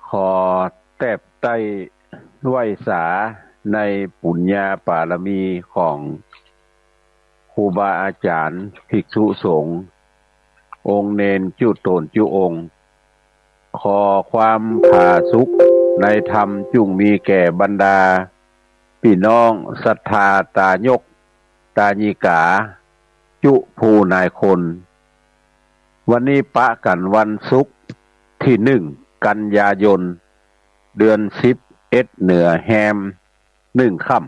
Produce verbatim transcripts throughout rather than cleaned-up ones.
ขอแตบใต้ไหว้สาในปุญญาปารมีของครูบาอาจ๋ารย์ภิกษุสงฆ์ องค์เณรจุ๊ต๋นจุ๊องค์ ขอความผาสุกในธรรมจุ่งมีแก่บรรดาปี้น้องศรัทธาต๋ายกต๋ายิก๋าจุผู้นายคน วันนี้ปะกั๋นวันศุกร์ตี้หนึ่งกันยายน เดือนสิบเอ็ดเหนือแฮมหนึ่งค่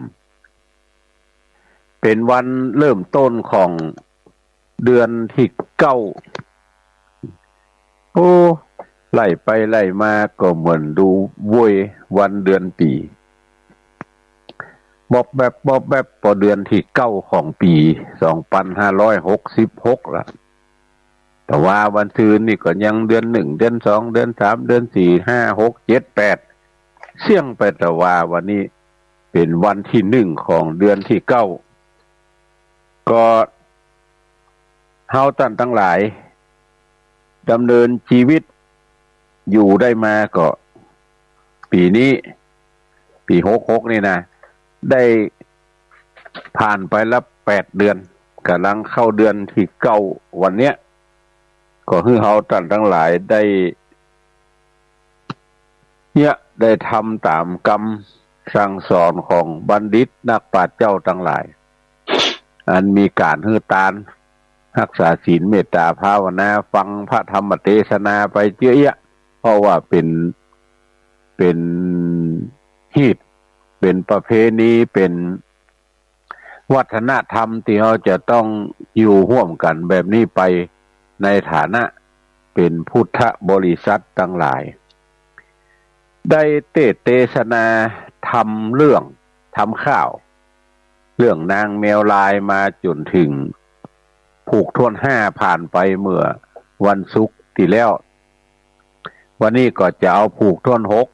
ำ เป๋นวันเริ่มต้นของเดือนตี้เก้า โอ้ ไล่ไปไล่มาก็เหมือนดูโวยวันเดือนปี๋ บอบแบบบอบแบบบอเดือนตี้เก้าของปี๋สองปันห้าร้อยหกสิบหกละ แต่ว่าวันซืนนี่ก็ยังเดือนหนึ่ง เดือนสอง เดือนสาม เดือนสี่ ห้า หก เจ็ด แปด เสี้ยงไป แต่ว่าวันนี้เป๋นวันตี้หนึ่งของเดือนตี้เก้า ก็เฮาต้านตังหลายดำเนินจีวิตอยู่ได้มาก็ปี๋นี้ ปี๋หกหกนี่นะ ได้ผ่านไปละแปดเดือน ก่ำลังเข้าเดือนตี้เก้าวันเนี้ย ก็หื้อเฮาต้านตังหลายได้ เนี่ยได้ทำต๋ามกำสั่งสอนของบัณฑิตนักปราชญ์เจ้าตังหลาย อันมีก๋านหื้อตาน ฮักษาศีล เมตต๋าภาวนา ฟังพระธรรมเตสนาไปเจื้อเอี้ยะ เพราะว่าเป๋น เป๋นฮีต เป๋นประเพณี เป๋น วัฒนธรรมตี้เฮาจะต้องอยู่ฮ่วมกั๋นแบบนี้ไป ในฐานะเป๋นพุทธบริษัทตังหลาย ได้เตสน์เตสนาธรรมเรื่อง ธรรมข่าว เรื่องนางแมวลายมาจ๋นเถิงผูกถ้วนห้าผ่านไปเมื่อวันศุกร์ตี้แล้ว วันนี้ก็จะเอาผูกถ้วนหก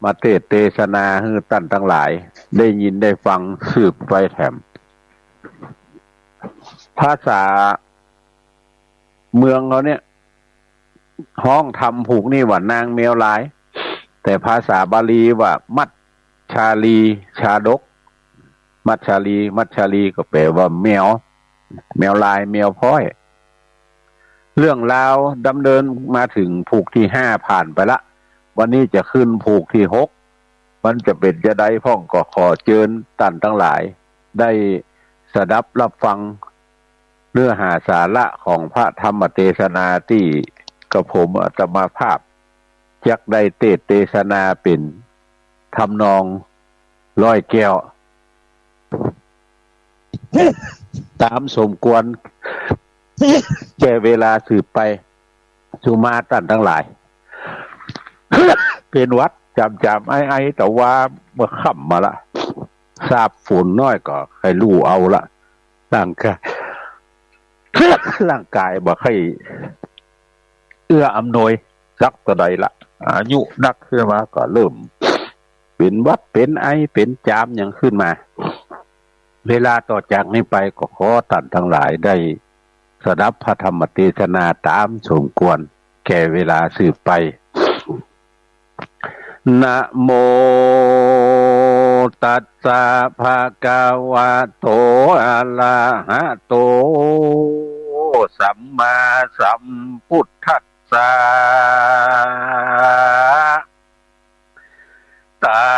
มาเตสน์เตสนาหื้อต้านตังหลายได้ยินได้ฟังสืบไปแถม ภาษาเมืองเฮาเนี่ยฮ้องธรรมผูกนี่ว่านางแมวลาย แต่ภาษาบาลีว่ามัจฉารีชาดก มัจฉารี มัจฉารีก็แปลว่าแมว แมวลาย แมวพ้อย เรื่องราวดำเนินมาเถิงผูกตี้ห้าผ่านไปละ วันนี้จะขึ้นผูกตี้หก มันจะเป๋นจาใดพ่องก็ขอเจิญต้านตังหลายได้สดับฮับฟังเนื้อหาสาระของพระธรรมเตสนาตี้กระผมอาตมาภาพจักได้เตสน์เตสนาเป๋นทำนองร้อยแก้ว ต๋ามสมควรแก่เวลาสืบไป สุมาต้านตังหลาย เป๋นหวัดจ๋ามๆ ไอๆ แต่ว่าเมื่อค่ำมาละ สาบฝนน้อยก็ใค่ลู่เอาละ ร่างกาย ร่างกายบ่ใค่เอื้ออำนวยสักเต้าใดละ อายุนักขึ้นมาก็เริ่มเป๋นหวัด เป๋นไอ เป๋นจ๋ามหยังขึ้นมา เวลาต่อจากนี้ไปก็ขอต้านตังหลายได้สดับพระธรรมเตสนาต๋ามสมควรแก่เวลาสืบไป นะโม ตัสสะ ภะคะวะโต อะระหะโต สัมมาสัมพุทธัสสะ ตั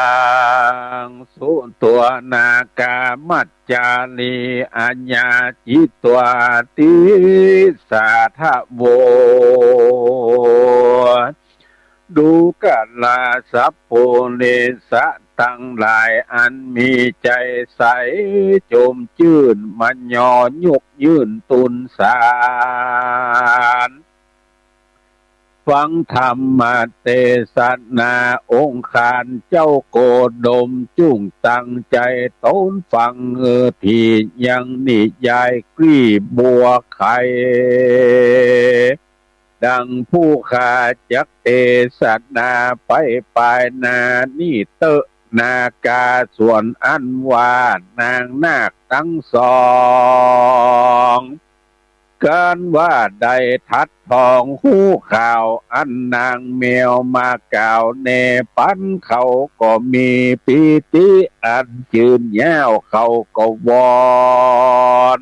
ง สุตัวนากา มัจจารี อาญาจิตวา ติสสาทะโว ดูกราสัพปุริสะตังหลาย อันมีใจ๋ใส จมจื้น มะยอ ยกยื่นตูนสาร ฟังธรรมเตสนาองค์ขานเจ้าโกดม จุ่งตั้งใจ๋ตนฟัง เออ ตี้ยังนิยายกลีบบัวไข่ ดังผู้ข้าจักเตสนาไปปายหน้านี้เต๊อะ นากาส่วนอันว่านางนาคตังสอง กันว่าได้ทัดถ้องฮู้ข่าว อันนางแมวมากล่าวแนปัน เขาก็มีปีติอันยืนยาว เขาก็วอน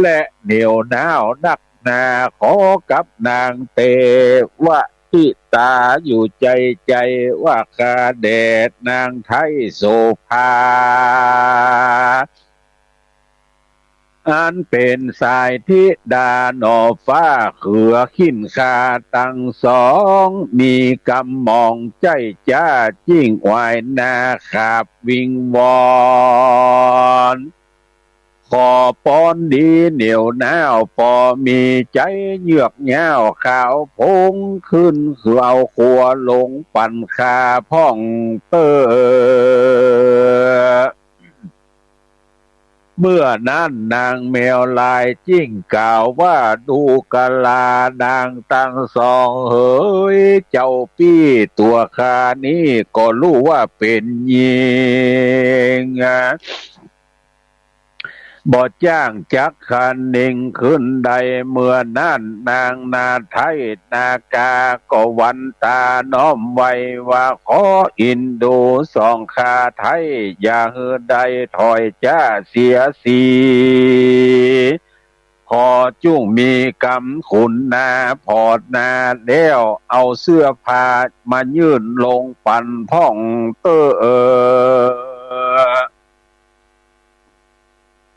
และเหนียวหน้าวนักหนา ขอกับนางเตวะทิตาอยู่ใจ๋ใจ๋ ว่าข้าแด่นางไท้โสภา อันเป๋นสายธิดาหน่อฟ้า เขือขิ้นข้าตังสอง มีกำหม่องใจ๊จ๊า จิ่งไหว้หน้าขาบวิงวอน ขอปอนดีเหนียวหน้าว ปอมีใจ๋เยือกย้าว ขาวโพลงขึ้น คือเอาขัวลงปั๋นข้าพ่องเต๊อะ เมื่อนั้นนางแมวลายจิ่งกล่าวว่า ดูกะลานางตังสองเหย เจ้าปี้ตั๋วข้านี้ก็ฮู้ว่าเป๋นญิง บ่จ้างจักคะเน่งขึ้นใด เมื่อนั้นนางนาไท้นาคาก็หวันต๋าน้อมไหว้ว่า ขอเอ็นดูสองข้าไท้ อย่าหื้อได้ถอยจ๊าเสียสี ขอจุ่งมีกำขุนนาผอดนา แล้วเอาเสื้อผ้ามายื่นลงปั๋นพ่องเต๊อะ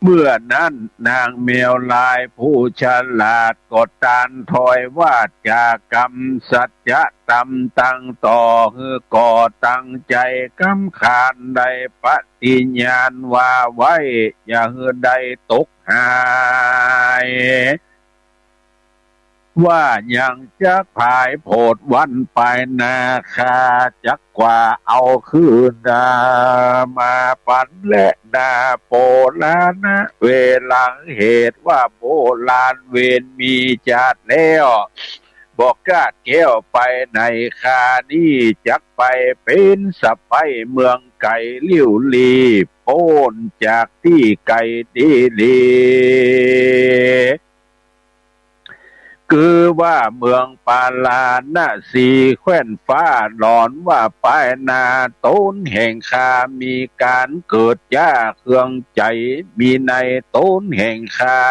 เมื่อนั้นนางแมวลายผู้ฉลาดก็ตานถอยว่าจ๋ากำสัจจะตำตังต่อ หื้อก่อตังใจ๋กำขานได้ปฏิญาณว่าไว้ อย่าหื้อได้ตกหาย ว่ายังจักผายโผดวันปายหน้า ข้าจักกว่าเอาคืนนามาปั๋นแลนา โบราณเวหลัง เหตุว่าโบราณเวรมีจาติแล้ว บ่กล้าแก้วไปไหน ข้านี้จักไปเป๋นสะใป๊เมืองไก๋ลิ่วหลี ป๊นจากตี้ไก๋ดีหลี คือว่าเมืองปาราณสีแคว้นฟ้า หลอนว่าปายหน้าต๋นแห่งข้ามีก๋านเกิดจ๊า เครื่องใจ๋มีในต๋นแห่งข้า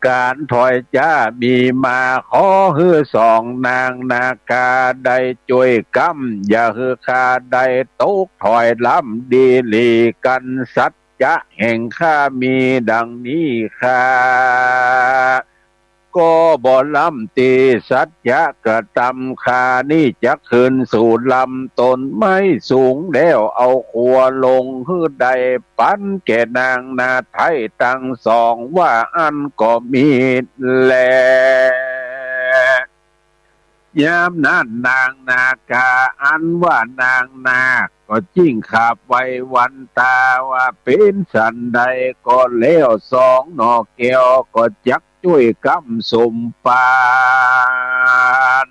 ก๋านถอยจ๊ามีมา ขอหื้อสองนางนาคาได้จ้วยกำ อย่าหื้อข้าได้ตกถอยล้ำดีหลีกั๋น สัจจะแห่งข้ามีดังนี้ ข้าก็บ่ล้ำตี้สัจจะกระตำ ข้านี้จักขึ้นสู่ลำต้นไม้สูง แล้วเอาขัวลงหื้อได้ปั๋นแก่นางนาไท้ตังสอง ว่าอั้นก็มีแล ยามนั้นนางนาคาอันว่านางนาคก็จิ่งขาบไหว้หวันต๋าว่า เป๋นสันใดก็แล้ว สองหน่อแก้วก็จักจ้วยกำสมปาน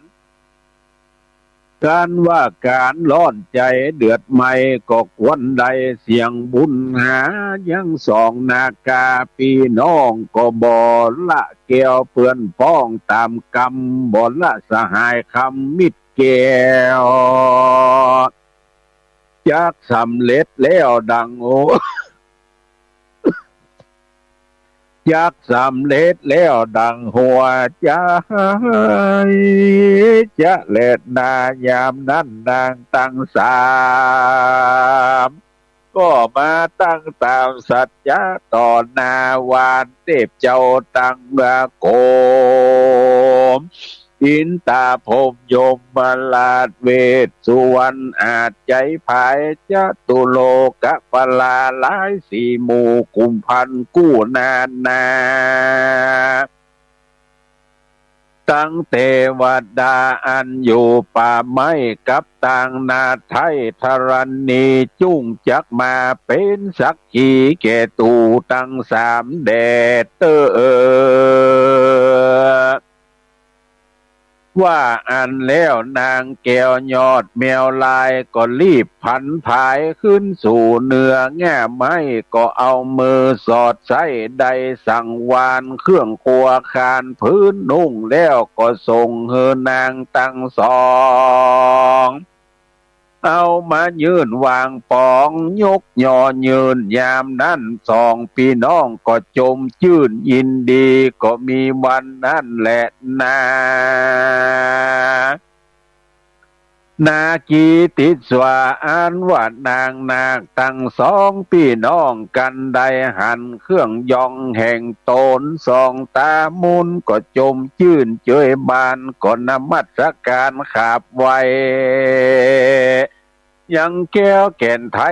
กันว่าก๋านร้อนใจ๋เดือดไหม้ก็ควรได้เสียงบุญหา ยังสองนาคาปี้น้องก็บ่ละแก้วเปื้อนป้องต๋ามกำ บ่ละสหายคำมิตรแก้ว จักสำเร็จแล้วดัง จักสำเร็จแล้วดังหัวใจ๋ จะแลนา ยามนั้นนางตังสามก็มาตั้งต๋ามสัจจะต่อหน้าหวานเตพเจ้าตังเมืองโกม อินตาพรหมยมราชเวสสุวรรณอาจใจ๋ผาย จตุโลกปาลาหลายสี่หมู่กุมภัณฑ์กู้นานา ตังเตวดาอันอยู่ป่าไม้กับตางนาไท้ธรณีจุ่งจักมาเป๋นสักขีแก่ตู่ตังสามแด่เต๊อะ เ ว่าอั้นแล้วนางแก้วยอดแมวลายก็รีบผันผายขึ้นสู่เหนือแง่ไม้ ก็เอามือสอดใส้ได้สังวาลเครื่องครัวคานพื้นนุ่งแล้วก็ส่งหื้อนางตังสอง เอามายื่นวางป๋องยกยอยืน ยามนั้นสองปี้น้องก็จมจื้นยินดี ก็มีวันนั้นแหละนา นากีติดสว่าอันว่านางนาคตังสองปี้น้องกันได้หันเครื่องยองแห่งต๋น สองต๋ามุนก็จมจื้นเจยบาน ก็นมัสก๋านขาบไหว้ ยังแก้วแก่นไท้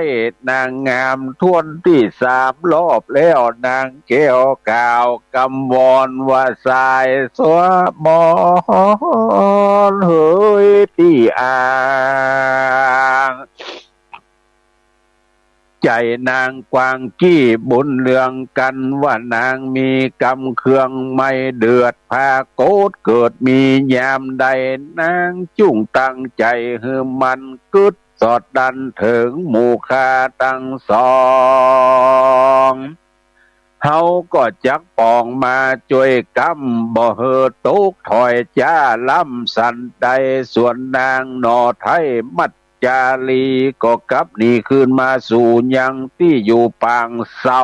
นางงามถ้วนตี้สามรอบแล้ว นางแก้วกล่าวกำวอนว่า สายสัวหมอนเหยตี้อ่าง ใจ๋นางกวางกี้บุญเรืองกัน ว่านางมีกำเครื่องไม่เดือดผาโกรธ เกิดมียามใดนางจุ่งตั้งใจ๋หื้อมันกึ๊ดสอดดันเถิงหมู่ข้าตังสอง เฮาก็จักป๋องมาจ้วยกำ บ่หื้อตกถ้อยจ๊าล้ำสันใด ส่วนนางหน่อไท้มัจจารีก็กลับหนีคืนมาสู่ยังตี้อยู่ปางเซา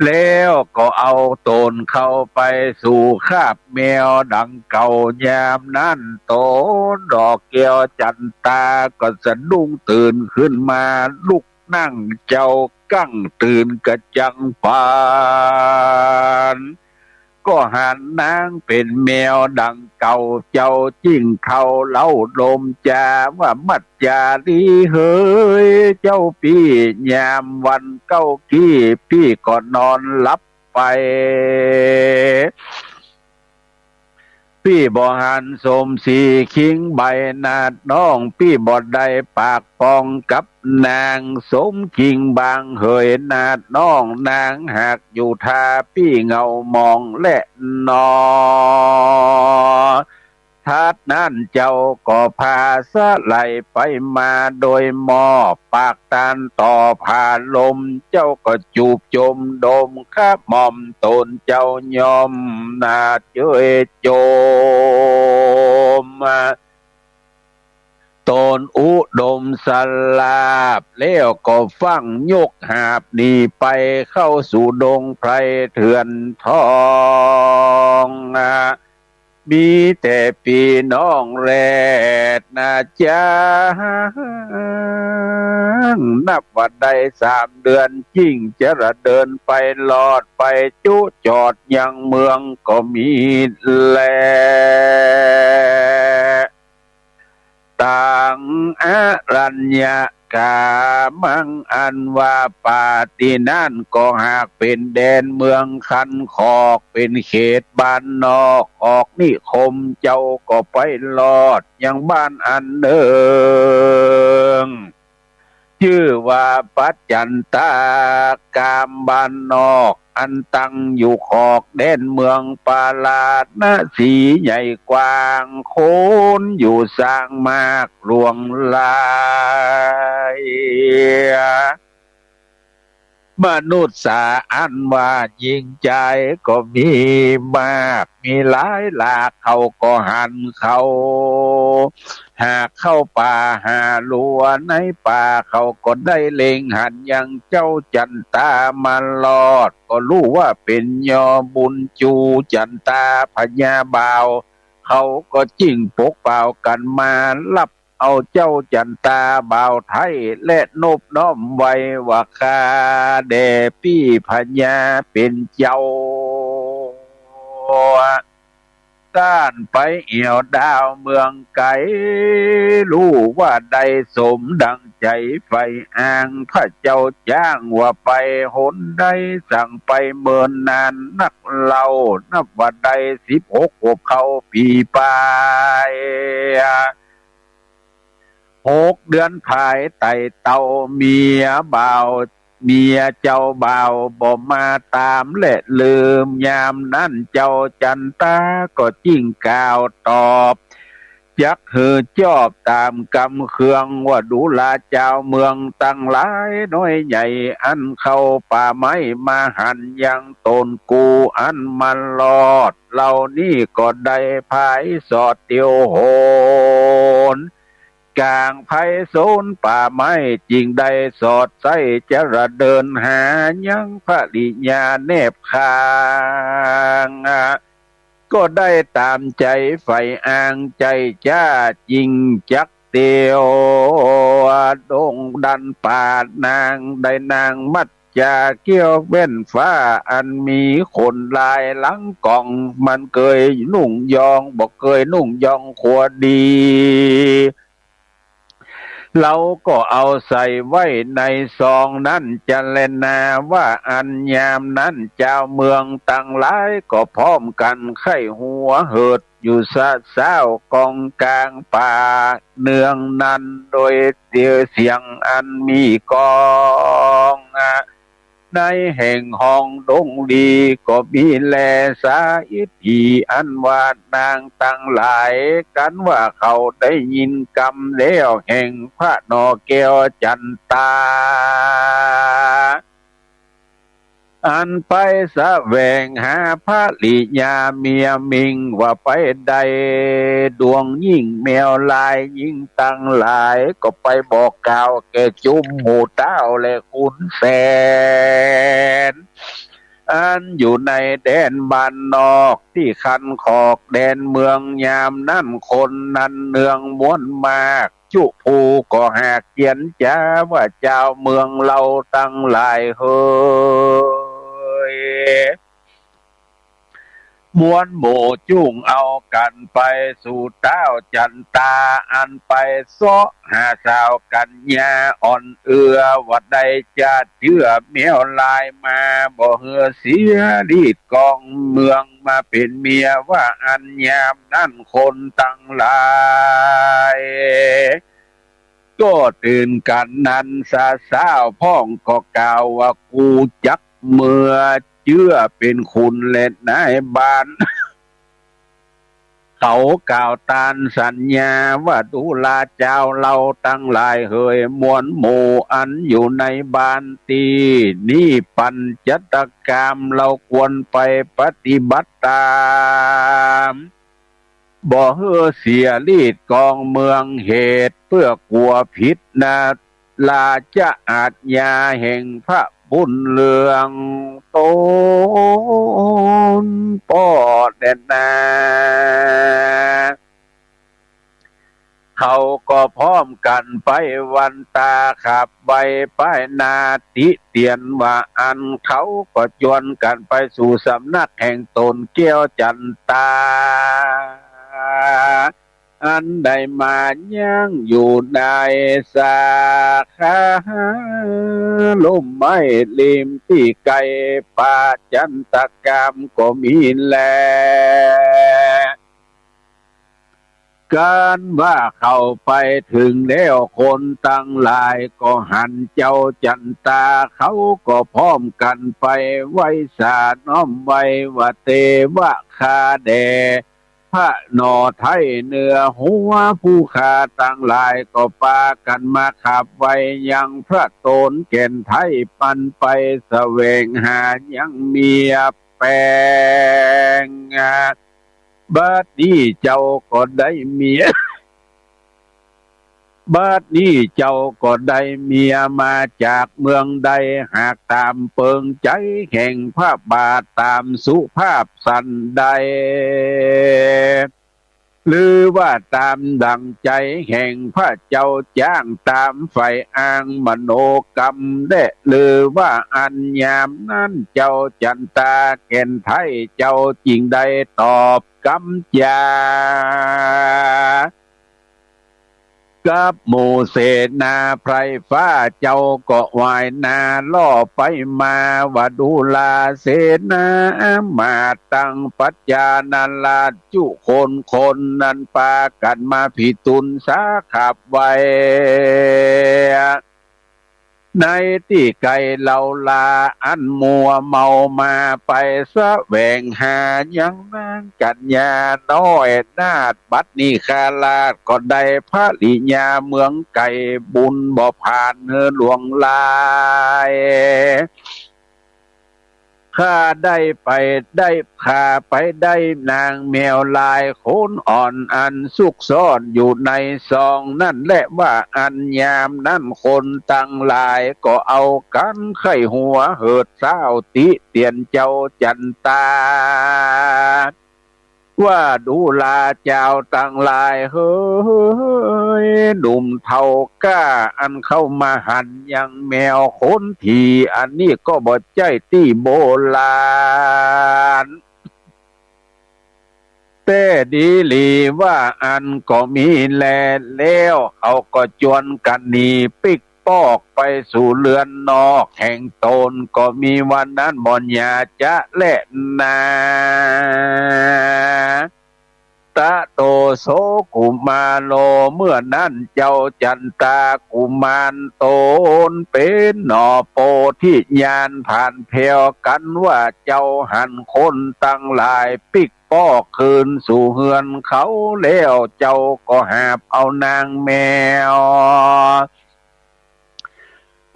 แล้วก็เอาต๋นเข้าไปสู่คาบแมวดังเก่า ยามนั้นต๋นดอกแก้วจั๋นตาก็สะดุ้งตื่นขึ้นมา ลุกนั่งเจ้ากั้งตื่นกระจังปาน ก็หันนางเป๋นแมวดังเก่า เจ้าจิ่งเทาเล้าลมจ๋าว่า มัจจารีเหย เจ้าปี้ ยามวันเก๊ากี้ปี้ก็นอนหลับไป ปี้บ่หันสมศรีคิงใบหนาดน้อง ปี้บ่ได้ปากปองกับนางสมคิงบางเหยหนาดน้อง นางหากอยู่ท่าปี้เหงามองแลหนอ ทัดนั้นเจ้าก็พาสะไหลไปมาโดยมอบปากตานต่อผาลม เจ้าก็จูบจมดมขะหม่อมต๋นเจ้ายอมนาเจยจม ต๋นอุดมสลาบแล้วก็ฟั่งยกหาบหนีไปเข้าสู่ดงไพรเถื่อนทอง มีแต่ปี้น้องแลนาจ๊าง นับว่าได้สามเดือนจิ่งจะละเดินไปลอด ไปจุจอดยังเมืองก็มีแล ตังอรัญญกามัง อันว่าป่าตี้นั้นก็หากเป๋นแดนเมืองคันคอก เป๋นเขตบ้านนอก ออกนิคม เจ้าก็ไปลอดยังบ้านอันนึ่ง จื้อว่าปัจจันตากามบ้านนอก อันตั้งอยู่ขอกแดนเมืองปาราณสีใหญ่กว้าง คนอยู่ซ้างมากหลวงหลาย มนุษย์สาอันว่าหญิงจายก็มีมาก มีหลายหลาก เขาก็หันเขา หากเข้าป่าหาลัวในป่า เขาก็ได้เล็งหันยังเจ้าจันตามารอด ก็ฮู้ว่าเป๋นยอบุญจูจันตาพญาบ่าว เขาก็จิ่งปกเป่ากั๋นมาฮับเอาเจ้าจันตาบ่าวไท้ และนบน้อมไหว้ว่า ข้าแด่ปี้พญาเป๋นเจ้า ต้านไปแอ่วดาวเมืองไก๋ ฮู้ว่าได้สมดังใจ๋ใฝ่อ้าง พระเจ้าจ้างว่าไปหนใด สั่งไปเมินนานนักเล่า นับว่าได้สิบหกขวบเข้าปี๋ปลาย หกเดือนผายไต่เต้าเมียบ่าว เมียเจ้าบ่าวบ่มาต๋ามแลลืม ยามนั้นเจ้าจันตาก็จึงกล่าวตอบ จักหื้อจอบต๋ามกำเคือง ว่าดูราจาวเมืองตังหลายน้อยใหญ่ อันเข้าป่าไม้มาหันยังต๋นกู อันมันรอดเหล่านี้ก็ได้ผายสอดเตียวโหน ก๋างไพศาลป่าไม้ จึงได้สอดใส้จระเดินหายังภริยาแนบข้าง ก็ได้ต๋ามใจ๋ใฝ่อ้างใจ๋จ้า จึงจักเตียวดงดันป่า นางได้นางมัจจาเกี้ยวแว่นฟ้า อันมีขนลายหลังก๋อง มันเกยนุ่งยอง บ่เกยนุ่งยองขัวดี เฮาก็เอาใส่ไว้ในซองนั้นจะแลนา ว่าอันยามนั้นจาวเมืองตังหลายก็พร้อมกั๋นใค่หัวเหิดอยู่ซะซ้าวก๋องก๋างป่า เนืองนั้นโดยเสียงอันมีก๋อง ในแห่งห้องดงลีก็มีแลสาอิฐี อันว่านางตังหลาย กั๋นว่าเขาได้ยินกำแล้วแห่งพระหน่อแก้วจันตา อันไปแสวงหาภริยาเมียมิง ว่าไปได้ดวงญิงแมวลาย ญิงตังหลายก็ไปบอกกล่าวแก่จุมหมู่ต้าวและขุนแสน อันอยู่ในแดนบ้านนอกตี้คันขอกแดนเมือง ยามนั้นคนนั้นเนืองมวลมาก จุผู้ก็หากเจียนจ๋า ว่าจาวเมืองเฮาตังหลายเหย มวลหมู่จุ่งเอากั๋นไปสู่ต้าวจันตา อันไปเซาะหาสาวกัญญาอ่อนเอื้อ ว่าได้จะเจื้อแมวลายมา บ่หื้อเสียลีดกองเมือง มาเป๋นเมีย ว่าอันยามนั้นคนตังหลาย ก็ตื่นกั๋นนันสาสาวพ่อง ก็กล่าวว่ากูจักเมือเจื้อเป๋นขุนและนายบ้าน เขากล่าวตานสัญญา ว่าดูราจาวเฮาตังหลายเหย มวลหมู่อันอยู่ในบ้านตี้นี้ ปัญจัตกรรมเฮาควรไปปฏิบัติต๋าม บ่หื้อเสียลีดกองเมืองเหตุ เปื้อกั๋วผิดนาราจะอาชญาแห่งพระบุญเรืองต๋นป้อแด่นนา เขาก็พร้อมกั๋นไปวันตาขับไวไปหน้าติเตียนว่าอั้น เขาก็จวนกั๋นไปสู่สำนักแห่งต๋นแก้วจันตา อันได้มายังอยู่ในสาขาล่มไม้ริมตี้ไกลป่าจันตกรรมก็มีแล กั๋นว่าเขาไปเถิงแล้ว คนตังหลายก็หันเจ้าจันตา เขาก็พร้อมกั๋นไปไหว้สาน้อมไหว้ว่า เตวะ ข้าแด่ พระหน่อไท้เนื้อหัว ผู้ข้าตังหลายก็ปากั๋นมาขับไหว้ยังพระโตนแก่นไท้ ปันไปแสวงหายังเมียแป๋ง บัดนี้เจ้าก็ได้เมีย บัดนี้เจ้าก็ได้เมียมาจากเมืองใด หากต๋ามเปิงใจ๋แห่งพระบาท ต๋ามสุภาพสันใด หรือว่าต๋ามดั่งใจ๋แห่งพระเจ้าจ้าง ต๋ามใฝ่อ้างมโนกรรมแล หรือว่าอันยามนั้นเจ้าจันตาแก่นไท้เจ้าจึงได้ตอบกำจา กับหมู่เสนาไพร่ฟ้า เจ้าก็ไหว้หน้าล่อไปมาว่า ดูราเสนาอำมาตย์ตังปัจจานาราชจุคนคนนั้นปากั๋นมาผิดตุนสาขับไหว้ ในตี้ไก๋เฮาลา อันมัวเมามาไปแสวงหายังนางกัญญาน้อยนาฏ บัดนี้ข้าราชก็ได้ภริยาเมืองไก๋ บุญบ่ผ่านหื้อหลวงหลาย ข้าได้ไปได้ ข้าไปได้นางแมวลายคนอ่อนอันซุกซ่อนอยู่ในซองนั้นแล ว่าอันยามนั้นคนตังหลายก็เอากั๋นใค่หัวเหิดเซ้าติเตียนเจ้าจั๋นตา ว่าดูราเจ้าตังหลายเหย หนุ่มเฒ่าก้าอันเข้ามาหันยังแมวคนถี่อันนี้ก็บ่ใจ้ตี้โบราณ แต๊ดีหลี ว่าอันก็มีแล แล้วเขาก็จวนกั๋นหนีปิ๊กปอกไปสู่เฮือนนอกแห่งต๋น ก็มีวันนั้นบ่หยาจะแลนา ตะโตโสกุมารโล เมื่อนั้นเจ้าจั๋นตากุมารต๋นเป๋นหน่อโปธิญาณผ่านแผวกั๋นว่าเจ้าหันคนตังหลายปิ๊กปอกคืนสู่เฮือนเขาแล้ว เจ้าก็หาบเอานางแมว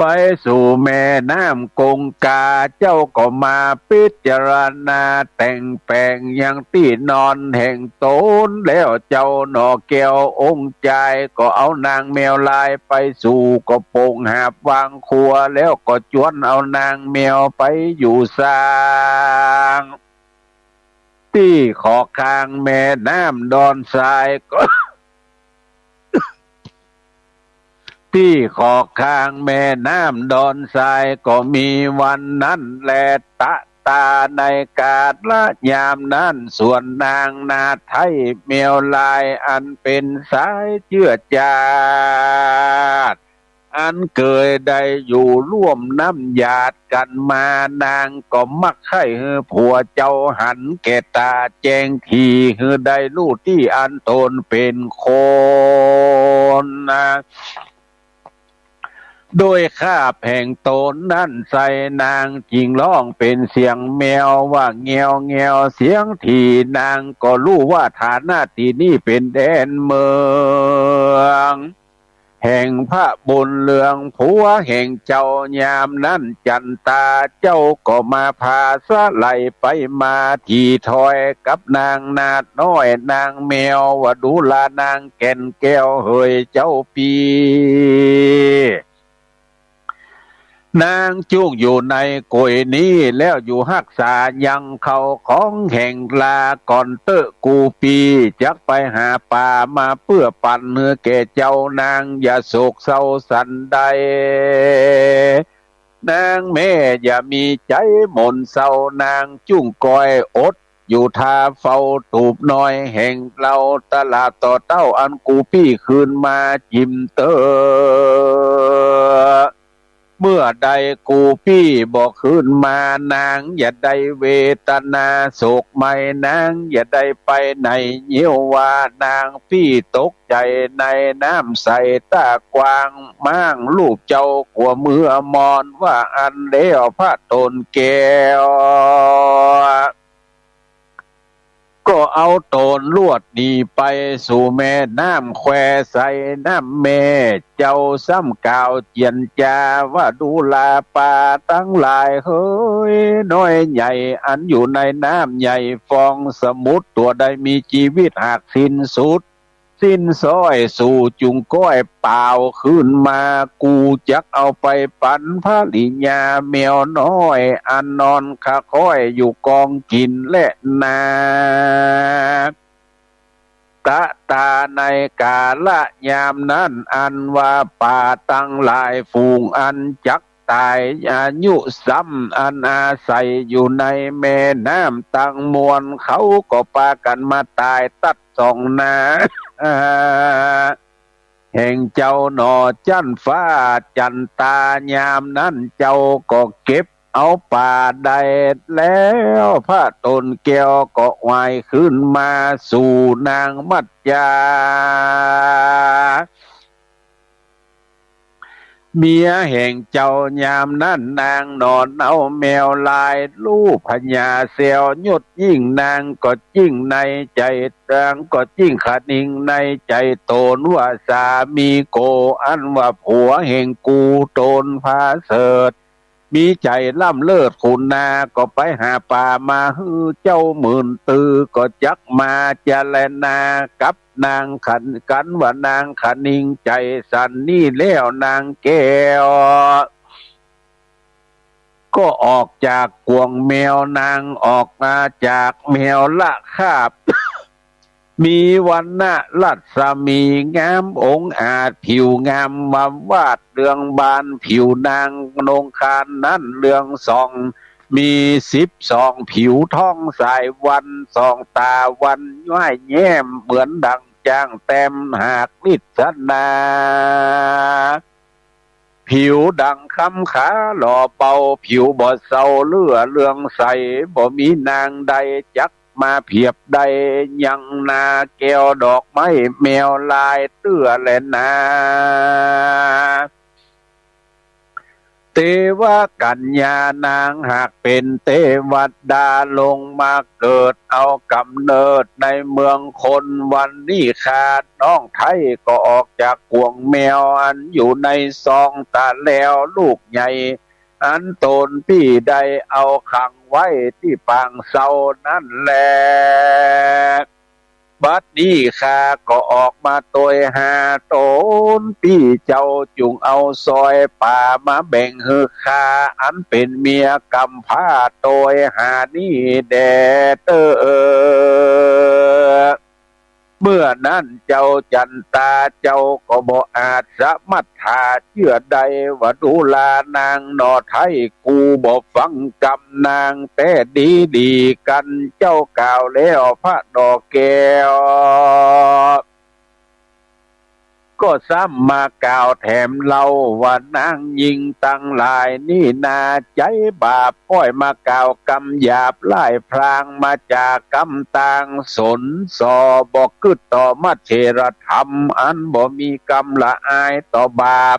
ไปสู่แม่น้ำกงกา เจ้าก็มาปิจารณาแต่งแป๋งยังตี้นอนแห่งต๋นแล้ว เจ้าหน่อแก้วองค์จายก็เอานางแมวลายไปสู่ ก็โป่งหาบวางครัว แล้วก็จวนเอานางแมวไปอยู่สร้าง ตี้ขอบข้างแม่น้ำดอนทรายก็ ตี้ขอบข้างแม่น้ำดอนทราย ก็มีวันนั้นแล ตะตาในกาละยามนั้น ส่วนนางนาฏไท้แมวลายอันเป๋นสายเจื้อจาด อันเกยได้อยู่ร่วมน้ำหยาดกั๋นมา นางก็มักใค่หื้อผัวเจ้าหันแก่ต๋าแจ้งถี่ หื้อได้ฮู้ตี้อันต๋นเป๋นคนนา โดยคาบแห่งต๋นนั้นใส่นาง จึงฮ้องเป๋นเสียงแมวว่าแงวแงว เสียงถี่นางก็ฮู้ว่าฐานะตี้นี้เป๋นแดนเมือง แห่งพระบุญเรืองผัวแห่งเจ้า ยามนั้นจั๋นตาเจ้าก็มาผาสะไหลไปมา ถี่ถ้อยกับนางนาฏน้อยนางแมว ว่าดูรานางแก่นแก้วเหยเจ้าปี้ นางจุกอยู่ในก๋วยนี้ แล้วอยู่ฮักษายังเข้าของแห่งลาก่อนเต๊อะ กูปี้จักไปหาป๋ามาเปื้อปั๋นหื้อแก่เจ้านาง อย่าโศกเศร้าสันใด นางแม่อย่ามีใจ๋หม่นเศร้า นางจุ่งก้อยอดอยู่ท่าเฝ้าตูบน้อยแห่งเฮา ตลาดต่อเต้าอันกูปี้คืนมาจิ่มเต๊อะ เมื่อใดกูปี้บ่คืนมา นางอย่าได้เวทนาโศกไหม้ นางอย่าได้ไปไหน เยียะว่านางปี้ตกใจ๋ในน้ำใสต๋ากว้าง ม้างลูกเจ้ากั๋วเมือมอน ว่าอั้นแล้วพระต๋นแก้ว ก็เอาต๋นลวดหนีไปสู่แม่น้ำแควใสน้ำแม่ เจ้าซ้ำกล่าวเจียรจาว่าดูราป๋าตังหลายเหย น้อยใหญ่อันอยู่ในน้ำใหญ่ฟองสมุทร ตั๋วใดมีจีวิตหากสิ้นสุด สิ้นซ้อย สูจุ่งก้อยเป๋าคืนมา กูจักเอาไปปั๋นภริยาแมวน้อย อันนอนคะค้อยอยู่กองกิ๋นแลนา ตะตาในกาละยามนั้น อันว่าป๋าตังหลายฝูงอันจักต๋ายอายุซ้ำ อันอาศัยอยู่ในแม่น้ำตังมวล เขาก็ปากั๋นมาต๋ายตัดสองนา แห่งเจ้าหน่อจั้นฟ้าจันตา ยามนั้นเจ้าก็เก็บเอาป๋าได้แล้ว พระต๋นแก้วก็ไหว้คืนมาสู่นางมัจจา เมียแห่งเจ้ายามนั้นนางหนอเนาแมวลาย ฮู้ผญาแซวยศยิ่งนางก็ยิ่งในใจ๋ นางก็ยิ่งคะนิงในใจ๋ต๋นว่า สามีโก อันว่าผัวแห่งกู ต๋นผาเสริฐ มีใจ๋ล้ำเลิศขุนนา ก็ไปหาป่ามาหื้อเจ้าหมื่นตือ ก็จักมาเจรนากับนางคะ กั๋นว่านางคะนิงใจ๋สันนี้แล้วนางแก้ว ก็ออกจากก๋วงแมวนางออกมาจากแมวละคาบ มีวรรณะรัศมีงามองอาจ ผิวงามวำวาดเรืองบาน ผิวนางนงคานนั้นเรืองส่อง มีสิบสองผิวท้องสายวัน ส่องต๋าวันย้อยแย้ม เหมือนดั่งจ้างแต้มหากลิศนา ผิวดั่งคำขาหล่อเบา ผิวบ่เซาเลื่อเรืองใส บ่มีนางใดจักมาเผียบได้ ยังนาแก้วดอกไม้แมวลายเตื้อแลนา เตวกัญญานางหากเป๋นเตวดาลงมาเกิดเอาก๋ำเนิดในเมืองคน วันนี้ข้าน้องไท้ก็ออกจากก๋วงแมวอันอยู่ในซองต๋าแล้วลูกใหญ่ อันต๋นปี้ได้เอาขังไว้ตี้ปางเซานั้นแล บัดนี้ข้าก็ออกมาโตยหาต๋นปี้ เจ้าจุ่งเอาซอยป่ามาแบ่งหื้อข้า อันเป๋นเมียก๋ำพร้าโตยหานี้แด่เต๊อะ เมื่อนั้นเจ้าจันตาเจ้าก็บ่อาจสมัตถาเจื้อได้ ว่าดูราวนางหน่อไท้ กูบ่ฟังกำนางแต๊ดีดีกั๋น เจ้ากล่าวแล้วพระหน่อแก้ว ก็ซ้ำมากล่าวแถมเล่าว่านางญิงตังหลายนี้นาใจ๊บาป ป้อยมากล่าวกำหยาบร้ายพลาง มาจากกำตางสนส่อ บ่กึ๊ดต่อมัจเฉรธรรม อันบ่มีกำละอายต่อบาป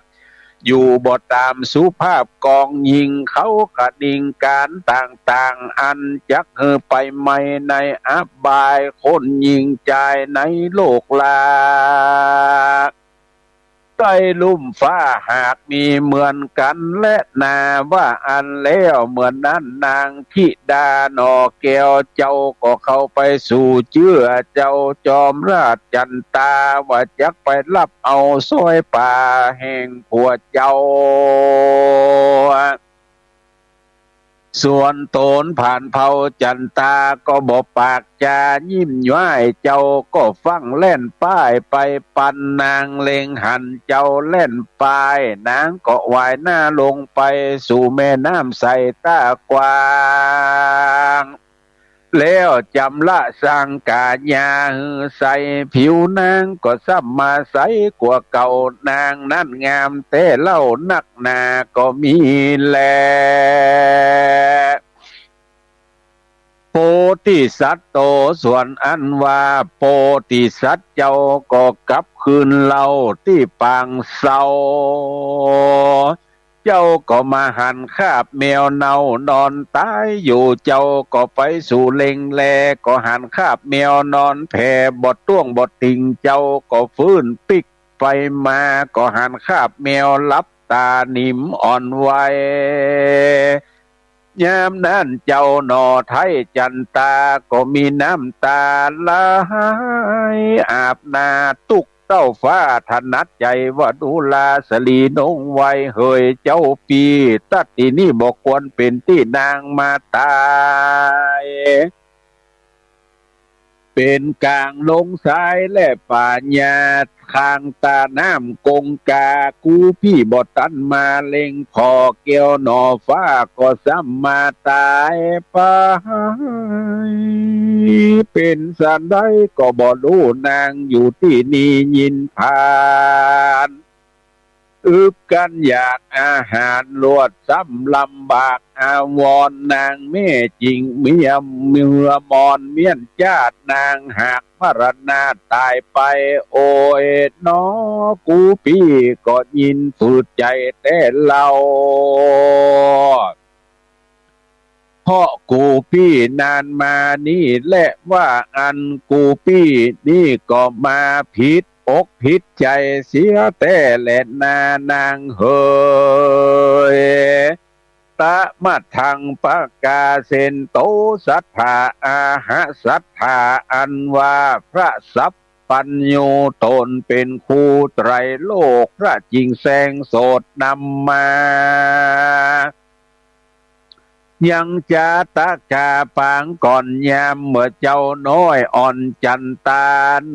อยู่บ่ต๋ามสุภาพกองญิง เขาคะนิงก๋านต่างๆ อันจักหื้อไปไหม้ในอบาย คนญิงจายในโลกลา ใต้ลุ่มฟ้าหากมีเหมือนกั๋นแลนา ว่าอั้นแล้วเมื่อนั้นนางธิดาหน่อแก้วเจ้าก็เข้าไปสู่เจื้อเจ้าจอมราชจันตา ว่าจักไปฮับเอาซอยป่าแห่งผัวเจ้า ส่วนต๋นผานเผ่าจันตาก็บ่ปากจายิ้มย้าย เจ้าก็ฟั่งแล่นป้ายไปปัน นางเล็งหันเจ้าแล่นป้าย นางก็หวายหน้าลงไปสู่แม่น้ำใสต๋ากว้าง แล้วจำละสังกายาหื้อใส ผิวนางก็ซ้ำมาใสกว่าเก่า นางนั้นงามแต๊เล่านักหนาก็มีแล โพธิสัตว์โต ส่วนอันว่าโพธิสัตว์เจ้าก็กลับคืนเล่าตี้ปางเซา เจ้าก็มาหันคาบแมวเน่านอนต๋ายอยู่ เจ้าก็ไปสู่เล็งแล ก็หันคาบแมวนอนแผ่ บ่ต้วงบ่ติ่ง เจ้าก็ฟื้นปิ๊กไปมา ก็หันคาบแมวหลับต๋าหนิมอ่อนไหว ยามนั้นเจ้าหน่อไท้จันตาก็มีน้ำต๋าไหลอาบหน้าตุ๊กเต้าฟ้า ถนัดใจ๋ว่าดูราสะหลีนงไว เหยเจ้าปี้ ตั๊ดตี้นี้บ่ควรเป๋นตี้นางมาต๋าย เป๋นก๋างลงทรายและป่าหญ้า ข้างต๋าน้ำกงกา กูปี้บ่ตันมาเล็งผ่อ แก้วหน่อฟ้าก็ซ้ำมาต๋ายไป เป๋นสันใดก็บ่ฮู้ นางอยู่ตี้นี้ยินผ่าน อึดกั๋นอยากอาหาร ลวดซ้ำลำบาก อาวรณ์นางแม่จิ๋งเมียเมือมอนเมี้ยนจาตินางหากมรณะต๋ายไป โอยหนอ กูปี้ก็ยินฝืดใจ๋แต๊เล่า เพราะกูปี้นานมานี้แล ว่าอั้นกูปี้นี้ก็มาผิดอกผิดใจ๋เสียแต๊แลนานางเหย ตะมะทังปะกาเสนโต สัตถา อาหะ สัตถา อันว่าพระสัพพัญญูต๋นเป๋นครูไตรโลก พระจิ๋งแสงโสตนำมา ยังจาตะกาปางก่อนยามเมื่อเจ้าน้อยอ่อนจันตา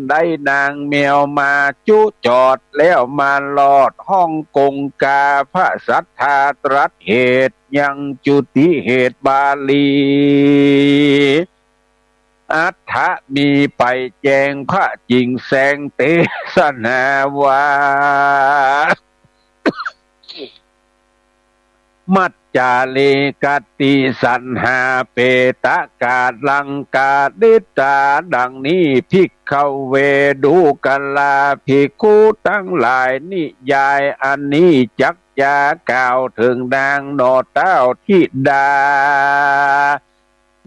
ได้นางแมวมาจุจอดแล้วมาลอดห้องกงกา พระสัตถาตรัสเหตุยังจุติเหตุบาลี อัฏฐะมีไปแจงพระจิ๋งแสงเตสนาว่า มัจจาลีกติสัณหาเปตะกาลังกาลิตา ดังนี้ ภิกขเว ดูกราภิกขุตังหลาย นิยายอันนี้จักจะกล่าวเถิงนางหน่อเต้าธิดา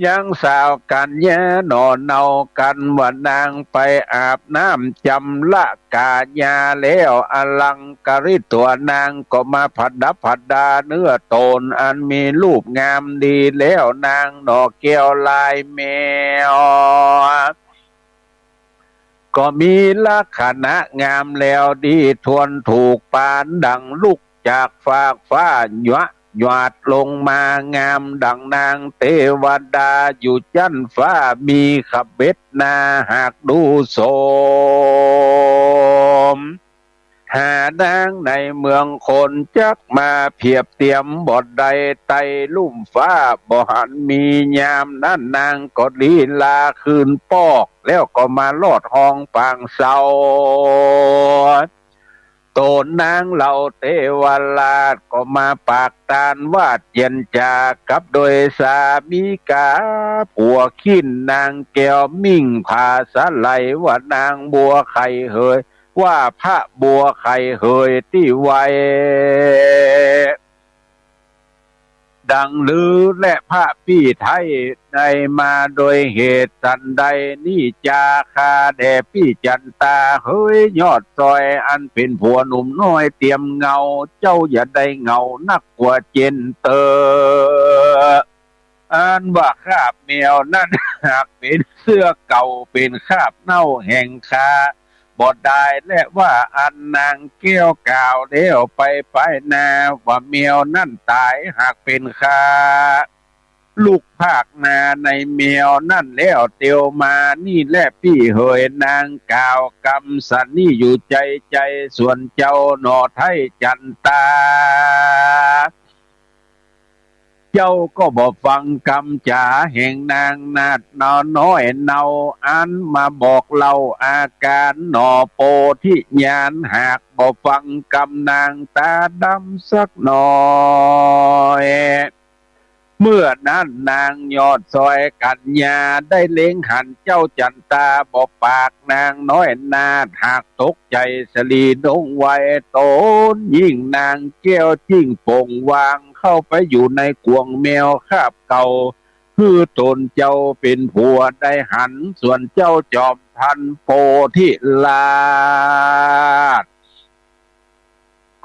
ยังสาวกัญญาหน่อเนากัณฑ์ ว่านางไปอาบน้ำจ๋ำระก๋ายาแล้ว อลังกฤตตัวนางก็มาผดับผดาเนื้อต๋นอันมีรูปงามดีแล้ว นางหน่อแก้วลายแมว ก็มีลักษณะงามแล้วดี ทวนถูกปานดั่งลุกจากฟากฟ้า หยวะหยวาดลงมางามดั่งนางเตวดา อยู่จั๊นฟ้ามีขเบ็ดนา หากดูสม หานางในเมืองคนจักมาเผียบเตียมบ่ได้ ไต่ลุ่มฟ้าบ่หันมี ยามนั้นนางก็ลีลาคืนปอก แล้วก็มาลอดห้องปางเซา ต๋นนางเหล่าเตวราชก็มาปากตานวาดเจียรจากับโดยสามิกา ผัวคิ้นนางแก้วมิ่งผาสะไหล ว่านางบัวไข่เหย ว่าพระบัวไข่เหยตี้ไว ดังลือ และพระปี้ไท้ในมาโดยเหตุสันใด นี้จาข้าแด่ปี้จันตาเหยยอดซอย อันเป๋นผัวหนุ่มน้อยเตียมเงา เจ้าอย่าได้เหงานักกว่าเจนเตอ อันว่าคราบแมวนั้นหากเป๋นเสื้อเก่า เป๋นคราบเน่าแห่งข้าบ่ดาย และว่าอั้นนางแก้วกล่าวแล้วไปปายหน้า ว่าแมวนั้นต๋ายหากเป๋นข้า ลุกพากหน้าในแมวนั้นแล้วเตียวมานี่แลปี้เหย นางกล่าวกำสันนี้อยู่ใจ๋ใจ๋ ส่วนเจ้าหน่อไท้จันตา เจ้าก็บ่ฟังกำจ๋าแห่งนางนาฏน้อยเนา อันมาบอกเล่าอาก๋านหน่อโปธิญาณ หากบ่ฟังกำนางต๋าดำสักหน่อย เมื่อนั้นนางยอดซอยกัญญาได้เล็งหันเจ้าจันตาบ่ปากนางน้อยนาฏ หากตกใจ๋สะหลีดงไว ต๋นยิ่งนางแก้วจิ่งโป่งวางเข้าไปอยู่ในก๋วงแมวคาบเก่า หื้อต๋นเจ้าเป๋นผัวได้หัน ส่วนเจ้าจอมทันโปธิราช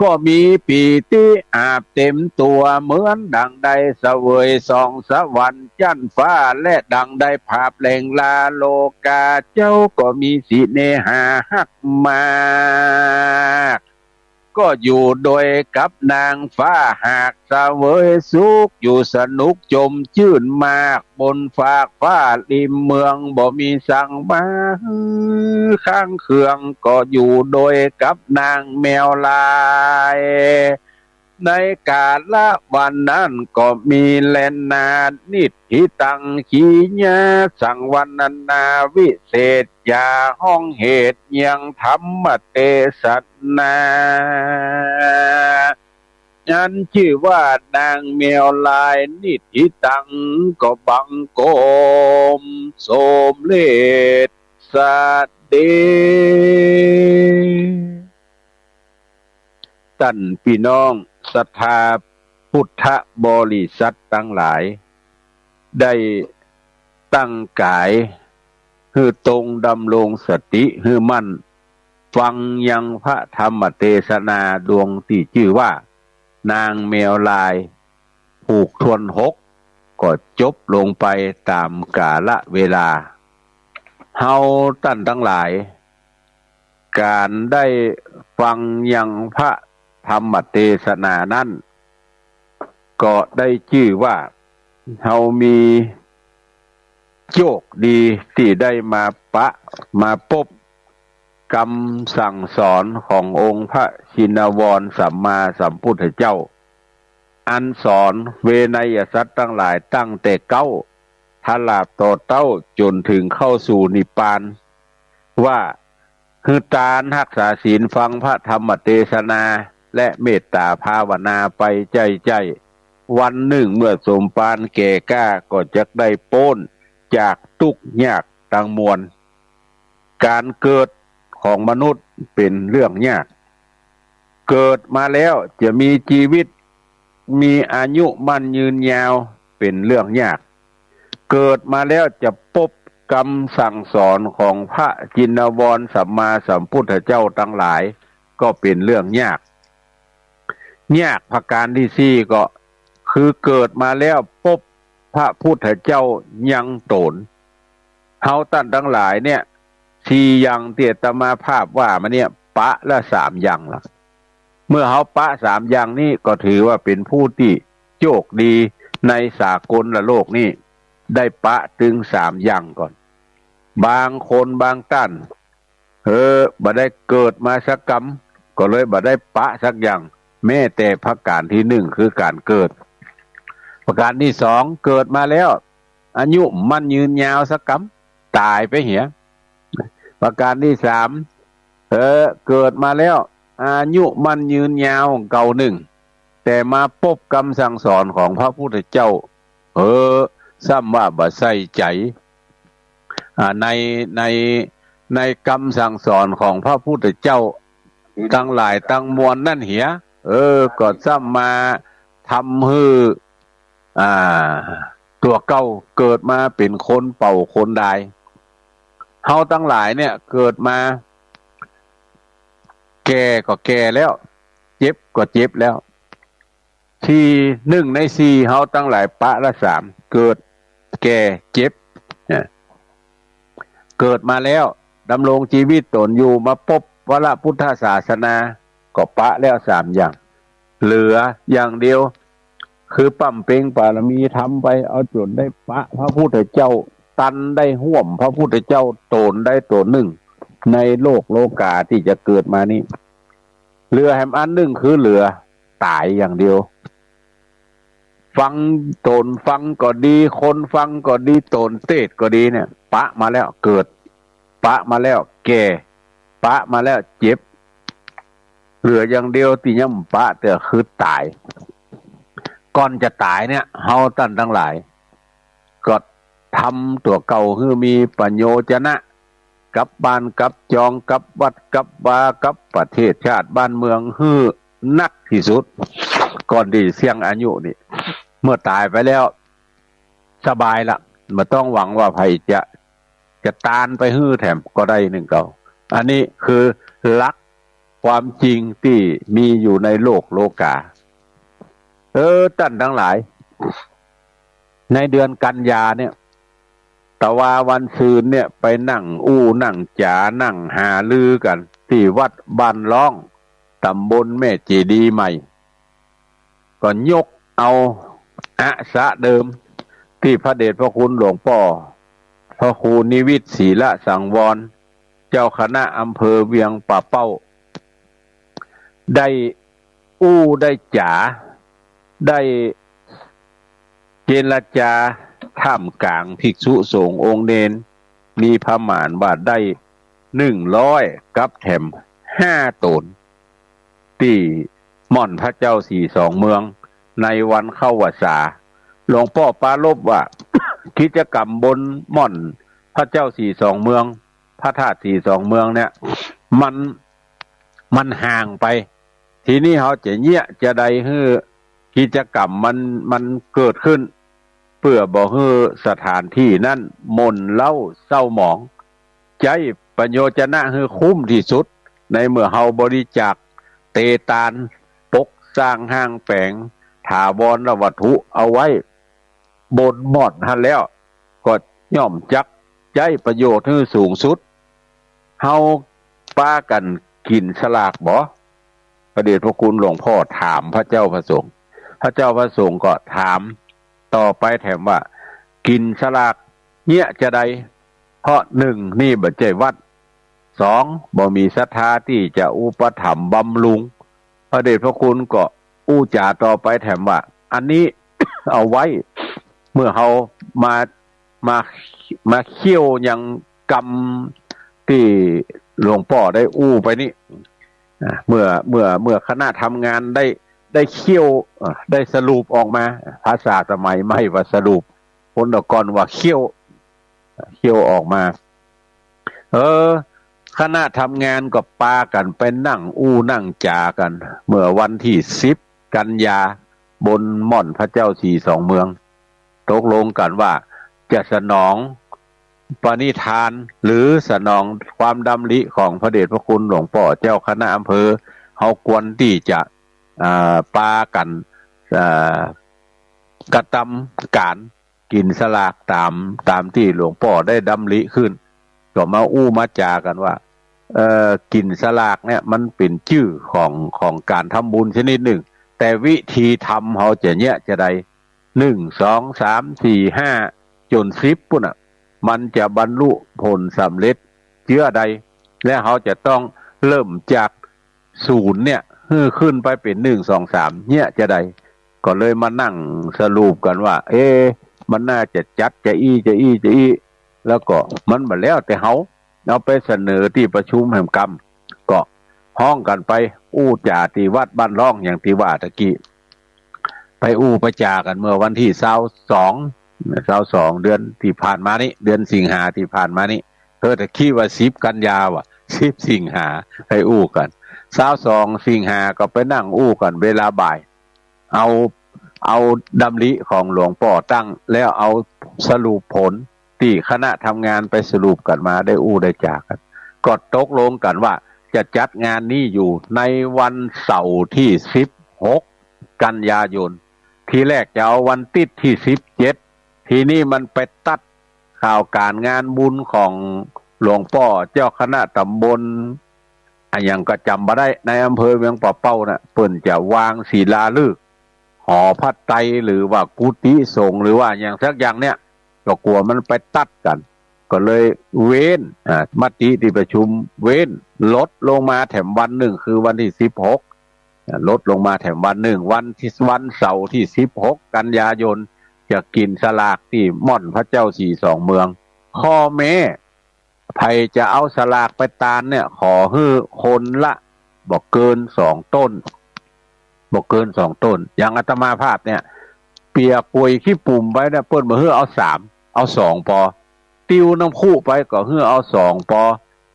ก็มีปีติอาบเต็มตั๋ว เหมือนดั่งได้เสวยสองสวรรค์จั๊นฟ้า และดั่งได้ผาบแหล่งลาโลกา เจ้าก็มีสิเนหาฮักมาก ก็อยู่โดยกับนางฟ้าหากเสวยสุข อยู่สนุกจมจื้นมาก บนฟากฟ้าริมเมืองบ่มีสังมาหื้อค้างเคือง ก็อยู่โดยกับนางแมวลาย ในกาละวันนั้นก็มีแลนานิทธิตัง ขีญาสังวรรณนาวิเศษจา ฮ้องเหตุเยียงธรรมเตสนา นั้นจื้อว่านางแมวลาย นิทธิตัง ก็บังคมสมเร็จเสด็จ ต้านปี้น้องศรัทธาพุทธบริษัทตังหลาย ได้ตั้งก๋ายหื้อตรง ดำรงสติหื้อมั่น ฟังยังพระธรรมเตสนาดวงตี้จื้อว่า นางแมวลาย ผูกถ้วนหก ก็จบลงไปต๋ามกาละเวลา เฮาต้านตังหลาย ก๋านได้ฟังยังพระธรรมเตสนานั้น ก็ได้จื้อว่าเฮามีโจคดีตี้ได้มาปะมาปบกำสั่งสอนขององค์พระชินวรสัมมาสัมพุทธเจ้า อันสอนเวไนยสัตว์ตังหลายตั้งแต่เก๊า ตราบต่อเต้าจ๋นเถิงเข้าสู่นิพพาน ว่า หื้อตาน ฮักษาศีล ฟังพระธรรมเตสนา และเมตต๋าภาวนาไปใจ้ๆ วันนึ่งเมื่อสมภารแก่กล้าก็จักได้ป๊นจากตุ๊กข์ยากตังมวล ก๋านเกิดของมนุษย์เป๋นเรื่องยาก เกิดมาแล้วจะมีจีวิต มีอายุมั่นยืนยาวเป๋นเรื่องยาก เกิดมาแล้วจะปบกำสั่งสอนของพระชินวรสัมมาสัมพุทธเจ้าตังหลายก็เป๋นเรื่องยาก ยากประก๋านตี้สี่ก็คือเกิดมาแล้วปบพระพุทธเจ้ายังโต๋น เฮาต้านตังหลายเนี่ย สี่อย่างตี้อาตมาภาพว่ามาเนี่ย ปะละสามอย่างละ เมื่อเฮาปะสามอย่างนี้ก็ถือว่าเป๋นผู้ตี้โจคดีในสากลโลกนี้ ได้ปะตึงสามอย่างก่อน บางคนบางต้าน เออ บ่ได้เกิดมาสักกำ ก็เลยบ่ได้ปะสักอย่าง แม้แต่ประก๋านตี้นึ่งคือก๋านเกิด ประก๋านตี้สอง เกิดมาแล้ว อายุมั่นยืนยาวสักกำ ต๋ายไปเหีย ประก๋านตี้สาม เออ เกิดมาแล้ว อายุมั่นยืนยาวเก่านึ่ง แต่มาปบกำสั่งสอนของพระพุทธเจ้า เออ ซ้ำว่าบ่ใส่ใจ๋ อ่า ใน ใน ในกำสั่งสอนของพระพุทธเจ้าตังหลายตังมวลนั้นเหีย เออ ก็ซ้ำมาทำหื้อ อ่า ตั๋วเก่าเกิดมาเป๋นคนเป่าคนดาย เฮาตังหลายเนี่ยเกิดมา แก่ก็แก่แล้ว เจ็บก็เจ็บแล้ว สี่ นึ่งในสี่ เฮาตังหลายปะละสาม เกิด แก่ เจ็บ เนี่ย เกิดมาแล้ว ดำรงจีวิตต๋นอยู่ มาปบวรพุทธศาสนา ก็ปะแล้วสามอย่าง เหลืออย่างเดียว คือปำเป็งปารมีธรรมไป เอาจ๋นได้ปะพระพุทธเจ้า ตันได้ฮ่วมพระพุทธเจ้า โต๋นได้โต๋นนึ่ง ในโลกโลก๋าตี้จะเกิดมานี้ เหลือแหมอันนึ่ง คือเหลือต๋ายอย่างเดียว ฟัง โต๋นฟังก็ดี คนฟังก็ดี โต๋นเตสน์ก็ดีเนี่ย ปะมาแล้วเกิด ปะมาแล้วแก่ ปะมาแล้วเจ็บ เหลืออย่างเดียวตี้ยังบ่ปะเตื้อคือต๋าย ก่อนจะต๋ายเนี่ย เฮาต้านตังหลาย ก็ทำตั๋วเก่าหื้อมีประโยชนะ กลับบ้านกลับจอง กลับวัดกลับวา กลับประเทศชาติบ้านเมืองหื้อนักตี้สุด ก่อนตี้จะเสี้ยงอายุนี่ เมื่อต๋ายไปแล้ว สบายละ บ่ต้องหวังว่าใผจะ จะตานไปหื้อแถมก็ได้นึ่งเก่า อันนี้คือหลักความจริงตี้มีอยู่ในโลกโลก๋า เออ ต้านตังหลาย ในเดือนกันยาเนี่ย ตะวาวันซืนเนี่ย ไปนั่งอู้นั่งจ๋านั่งหารือกั๋น ตี้วัดบ้านล้อง ต๋ำบลแม่เจดีย์ใหม่ ก็ยกเอาอะสะเดิม ตี้พระเดชพระคุณหลวงป้อ พระครูนิวิตร ศีลสังวร เจ้าคณะอำเภอเวียงป่าเป้า ได้อู้ได้จ๋า ได้เจรจาท่ามก๋างภิกษุสงฆ์องค์เณร มีประมาณว่าได้นึ่งร้อยกับแถมห้าโต๋น ตี้ ม่อนพระเจ้าสี่สองเมือง ในวันเข้าพรรษา หลวงป้อปรารภว่า กิจกรรมบนม่อนพระเจ้าสี่สองเมือง พระธาตุสี่สองเมืองเนี่ย มัน มันห่างไป ทีนี้เฮาจะเยียะจะใดหื้อกิจกรรมมัน มันเกิดขึ้น เปื้อบ่หื้อสถานที่นั้นหม่นเล้าเศร้าหมอง ใจ๊ประโยชนะหื้อคุ้มตี้สุด ในเมื่อเฮาบริจาคเตตาน ปกสร้างห้างแป๋ง ถาวรวัตถุเอาไว้ บนม่อนหั้นแล้ว ก็ย่อมจักใจ๊ประโยชน์หื้อสูงสุด เฮาปากั๋นกิ๋นสลากบ่ พระเดชพระคุณหลวงป้อถามพระเจ้าพระสงฆ์ พระเจ้าพระสงฆ์ก็ถามต่อไปแถมว่า กิ๋นสลากเยียะจะใด เพราะหนึ่ง นี่บ่ใจ้วัด สอง บ่มีศรัทธาตี้จะอุปถัมภ์บำรุง พระเดชพระคุณก็อู้จ๋าต่อไปแถมว่า อันนี้ เอาไว้ เมื่อเฮามา มา มาเคี่ยวยังกำตี้หลวงป้อได้อู้ไปนี้ อ่า เมื่อ เมื่อ เมื่อคณะทำงานได้ ได้เคี่ยว อ่า ได้สรุปออกมา ภาษาสมัยใหม่ว่าสรุป คนแต่ก่อนว่าเคี่ยว เคี่ยวออกมา เออ คณะทำงานก็ปากั๋นไปนั่งอู้นั่งจ๋ากั๋น เมื่อวันตี้สิบกันยา บนม่อนพระเจ้าสี่สองเมือง ตกลงกั๋นว่าจะสนองปณิธาน หรือสนองความดำริของพระเดชพระคุณหลวงป้อเจ้าคณะอำเภอ เฮาควรตี้จะ อ่า ปากั๋น อ่า กระตำก๋าน กิ๋นสลากต๋าม ต๋ามตี้หลวงป้อได้ดำริขึ้น ก็มาอู้มาจ๋ากั๋นว่า เอ่อ กิ๋นสลากเนี่ยมันเป๋นจื้อของ ของก๋านทำบุญชนิดนึ่ง แต่วิธีทำเฮาจะเยียะจะใด นึ่ง สอง สาม สี่ ห้า จ๋นสิบปู้นน่ะ มันจะบรรลุผลสำเร็จเจื้อใด และเฮาจะต้องเริ่มจาก ศูนย์เนี่ย หื้อขึ้นไปเป๋น นึ่ง สอง สาม เนี่ยจะใด ก็เลยมานั่งสรุปกั๋นว่า เอ๊ะ มันน่าจะจัดจะอี้ จะอี้ จะอี้ แล้วก็มันบ่แล้วแต่เฮา เอาไปเสนอตี้ประชุมแหมกำ ก็ฮ้องกั๋นไปอู้จ๋าตี้วัดบ้านร่องอย่างตี้ว่าตะกี้ ไปอู้ไปจ๋ากั๋นเมื่อวันตี้ซาวสอง ซาวสอง เดือนตี้ผ่านมานี้ เดือนสิงหาตี้ผ่านมานี้ เออ แต่คิดว่าสิบกันยาว่ะ สิบสิงหา ไปอู้กั๋น ซาวสองสิงหาก็ไปนั่งอู้กั๋นเวลาบ่าย เอา เอาดำริของหลวงป้อตั้ง แล้วเอาสรุปผลตี้คณะทำงานไปสรุปกั๋นมา ได้อู้ได้จ๋ากั๋น ก็ตกลงกั๋นว่าจะจัดงานนี้อยู่ในวันเสาร์ตี้สิบหกกันยายน ทีแรกจะเอาวันติ๊ดตี้สิบเจ็ด ทีนี้มันไปตัด ข่าวก๋านงานบุญของหลวงป้อเจ้าคณะต๋ำบล อะหยังก็จ๋ำบ่ได้ ในอำเภอเวียงป่าเป้าน่ะ เปิ้นจะวางศิลาฤกษ์ หอพระไตร หรือว่ากุฏิสงฆ์ หรือว่าหยังสักอย่างเนี่ย ก็กั๋วมันไปตัดกั๋น ก็เลยเว้น อ่า มติตี้ประชุมเว้น ลดลงมาแถมวันนึ่ง คือวันตี้สิบหก อ่า ลดลงมาแถมวันนึ่ง วันตี้ วันเสาร์ตี้สิบหกกันยายน จะกิ๋นสลากตี้ม่อนพระเจ้าสี่สองเมือง ข้อแม้ ใผจะเอาสลากไปตานเนี่ย ขอหื้อคนละบ่เกินสองต้น บ่เกินสองต้น อย่างอาตมาภาพเนี่ย เปียก๋วยขี้ปุ๋มไปเนี่ย เปิ้นบ่หื้อเอาสาม เอาสองปอ ติ้วน้ำคุไปก็หื้อเอาสองปอ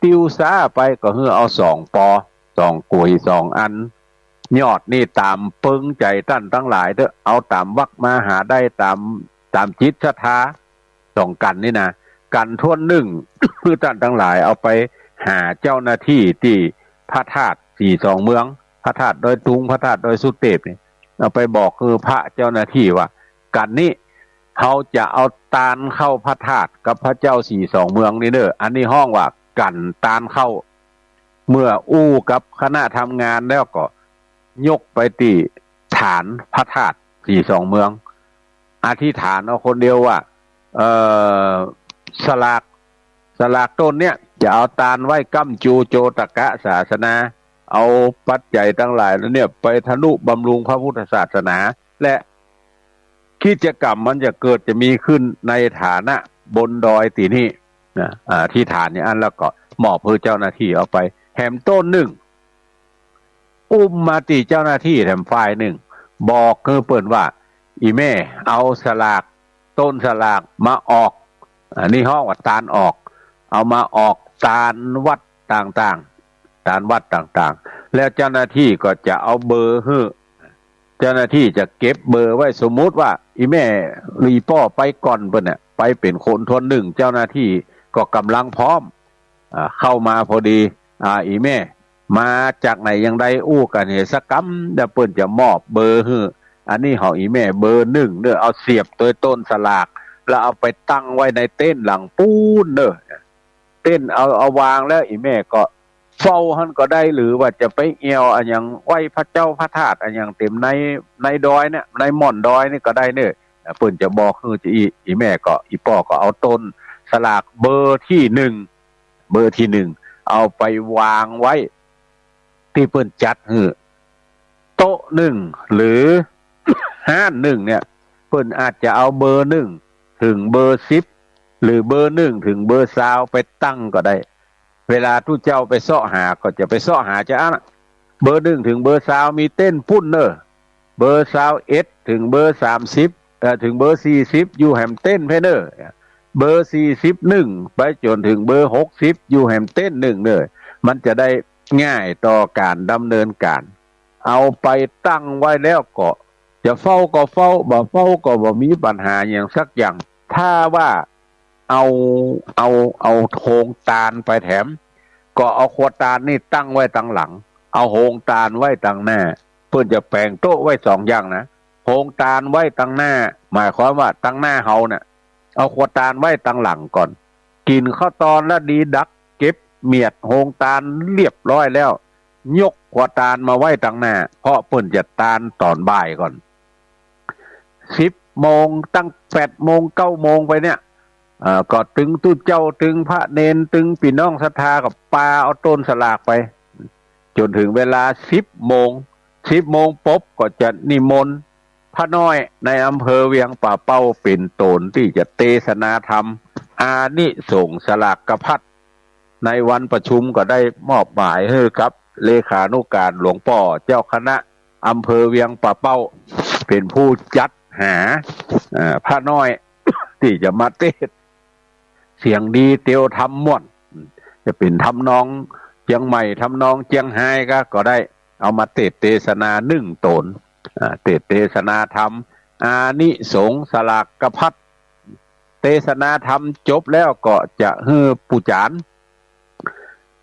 ติ้วซ้าไปก็หื้อเอาสองปอ สองก๋วยสองอัน ยอดนี่ต๋ามเปิงใจ๋ต้านตังหลายเต๊อะ เอาต๋ามวักมาหาได้ต๋าม ต๋ามจิตศรัทธา สองกั๋นนี่นะ กั๋นถ้วนนึ่ง หื้อต้านตังหลายเอาไปหาเจ้าหน้าตี้ตี้พระธาตุสี่สองเมือง พระธาตุดอยตุง พระธาตุดอยสุเตพนี่ เอาไปบอกคือพระเจ้าหน้าตี้ว่า กั๋นนี้เฮาจะเอาตานเข้าพระธาตุกับพระเจ้าสี่สองเมืองนี่เน้อ อันนี้ฮ้องว่ากั๋นตานเข้า เมื่ออู้กับคณะทำงานแล้วก็ยกไปตี้ฐานพระธาตุสี่สองเมือง อธิษฐานเอาคนเดียวว่า เอ่อ สลาก สลากต้นเนี่ยจะเอาตานไว้ก้ำจูโจตกะศาสนา เอาปัจจัยตังหลายแล้วเนี่ยไปทนุบำรุงพระพุทธศาสนา และกิจกรรมมันจะเกิดจะมีขึ้นในฐานะบนดอยตี้นี่นะ อ่า อธิษฐานอย่างอั้นแล้วก็มอบหื้อเจ้าหน้าตี้เอาไปแหมต้นนึ่ง อุ้มมาตี้เจ้าหน้าตี้แถมฝ่ายนึ่ง บอกหื้อเปิ้นว่า อี่แม่เอาสลาก โตนสลากมาออก อันนี้ฮ้องว่าตานออก เอามาออกตานวัดต่างๆ ตานวัดต่างๆ แล้วเจ้าหน้าตี้ก็จะเอาเบอร์หื้อ เจ้าหน้าตี้จะเก็บเบอร์ไว้ สมมุติว่า อี่แม่หรือป้อไปก่อนเปิ้นเนี่ย ไปเป๋นคนทวนนึ่ง เจ้าหน้าตี้ก็ก่ำลังพร้อม อ่า เข้ามาพอดี อ่า อี่แม่มาจากไหนอย่างใดอู้กั๋นเหียสักกำ แล้วเปิ้นจะมอบเบอร์หื้อ อันนี้ของอี่แม่เบอร์นึ่งเน่อ เอาเสียบตวยโตนสลาก แล้วเอาไปตั้งไว้ในเต็นท์หลังปู๊นเน่อ เต็นท์เอา เอาวางแล้ว อี่แม่ก็เฝ้าหั้นก็ได้ หรือว่าจะไปแอ่วอะหยังไหว้พระเจ้าพระธาตุอะหยังเต็มใน ในดอยเนี่ย ในม่อนดอยนี่ก็ได้เน่อ เปิ้นจะบอกหื้อ จะอี่ อี่แม่ก็อี่ป้อก็เอาโตนสลากเบอร์ตี้นึ่ง เบอร์ตี้นึ่ง เอาไปวางไว้ตี้เปิ้นจัดหื้อ โต๊ะนึ่งหรือฮ้านนึ่งเนี่ย เปิ้นอาจจะเอาเบอร์นึ่งเถิงเบอร์สิบ หรือเบอร์นึ่งเถิงเบอร์ซาวไปตั้งก็ได้ เวลาตุ๊เจ้าไปเซาะหาก็จะไปเซาะหาจะอั้นอะ เบอร์นึ่งเถิงเบอร์ซาวมีเต็นท์ปุ้นเน่อ เบอร์ซาวเอ็ดเถิงเบอร์สามสิบ เอ่อ เถิงเบอร์สี่สิบ อยู่แหมเต็นท์ไปเน่อ เบอร์สี่สิบนึ่งไปจ๋นเถิงเบอร์หกสิบ อยู่แหมเต็นท์นึ่งเน่อ มันจะได้ง่ายต่อก๋านดำเนินก๋าน เอาไปตั้งไว้แล้วก็ จะเฝ้าก็เฝ้า บ่เฝ้าก็บ่มีปัญหาหยังสักอย่าง ถ้าว่าเอา เอา เอาโฮงตานไปแถม ก็เอาขวดตานนี่ตั้งไว้ตังหลัง เอาโฮงตานไว้ตังหน้า เปิ้นจะแป๋งโต๊ะไว้สองอย่างนะ โฮงตานไว้ตังหน้า หมายความว่าตังหน้าเฮาเนี่ย เอาขวดตานไว้ตังหลังก่อน กิ๋นข้าวตอนละดีดัก เก็บเมียดโฮงตานเรียบร้อยแล้ว ยกขวดตานมาไว้ตังหน้า เพราะเปิ้นจะตานต๋อนบ่ายก่อน สิบโมง ตั้งแปดโมง เก้าโมงไปเนี่ย เอ่อ ก็ตึงตุ๊เจ้า ตึงพระเณร ตึงปี้น้องศรัทธาก็ปาเอาโตนสลากไป จ๋นเถิงเวลาสิบโมง สิบโมงปุ๊บก็จะนิมนต์ พระน้อยในอำเภอเวียงป่าเป้าเป๋นโตนตี้จะเตสนาธรรม อานิสงส์สลากพัด ในวันประชุมก็ได้มอบหมายหื้อกับเลขานุการหลวงป้อเจ้าคณะอำเภอเวียงป่าเป้า เป๋นผู้จัดหา เอ่อ พระน้อยตี้จะมาเตสน์ เสียงดีเตียวทำม่วน จะเป๋นทำนองเจียงใหม่ ทำนองเจียงฮายก็ ก็ได้ เอามาเตสน์เตสนานึ่งโตน อ่า เตสน์เตสนาธรรม อานิสงส์สลากพัด เตสนาธรรมจบแล้วก็จะหื้อปู่จ๋ารย์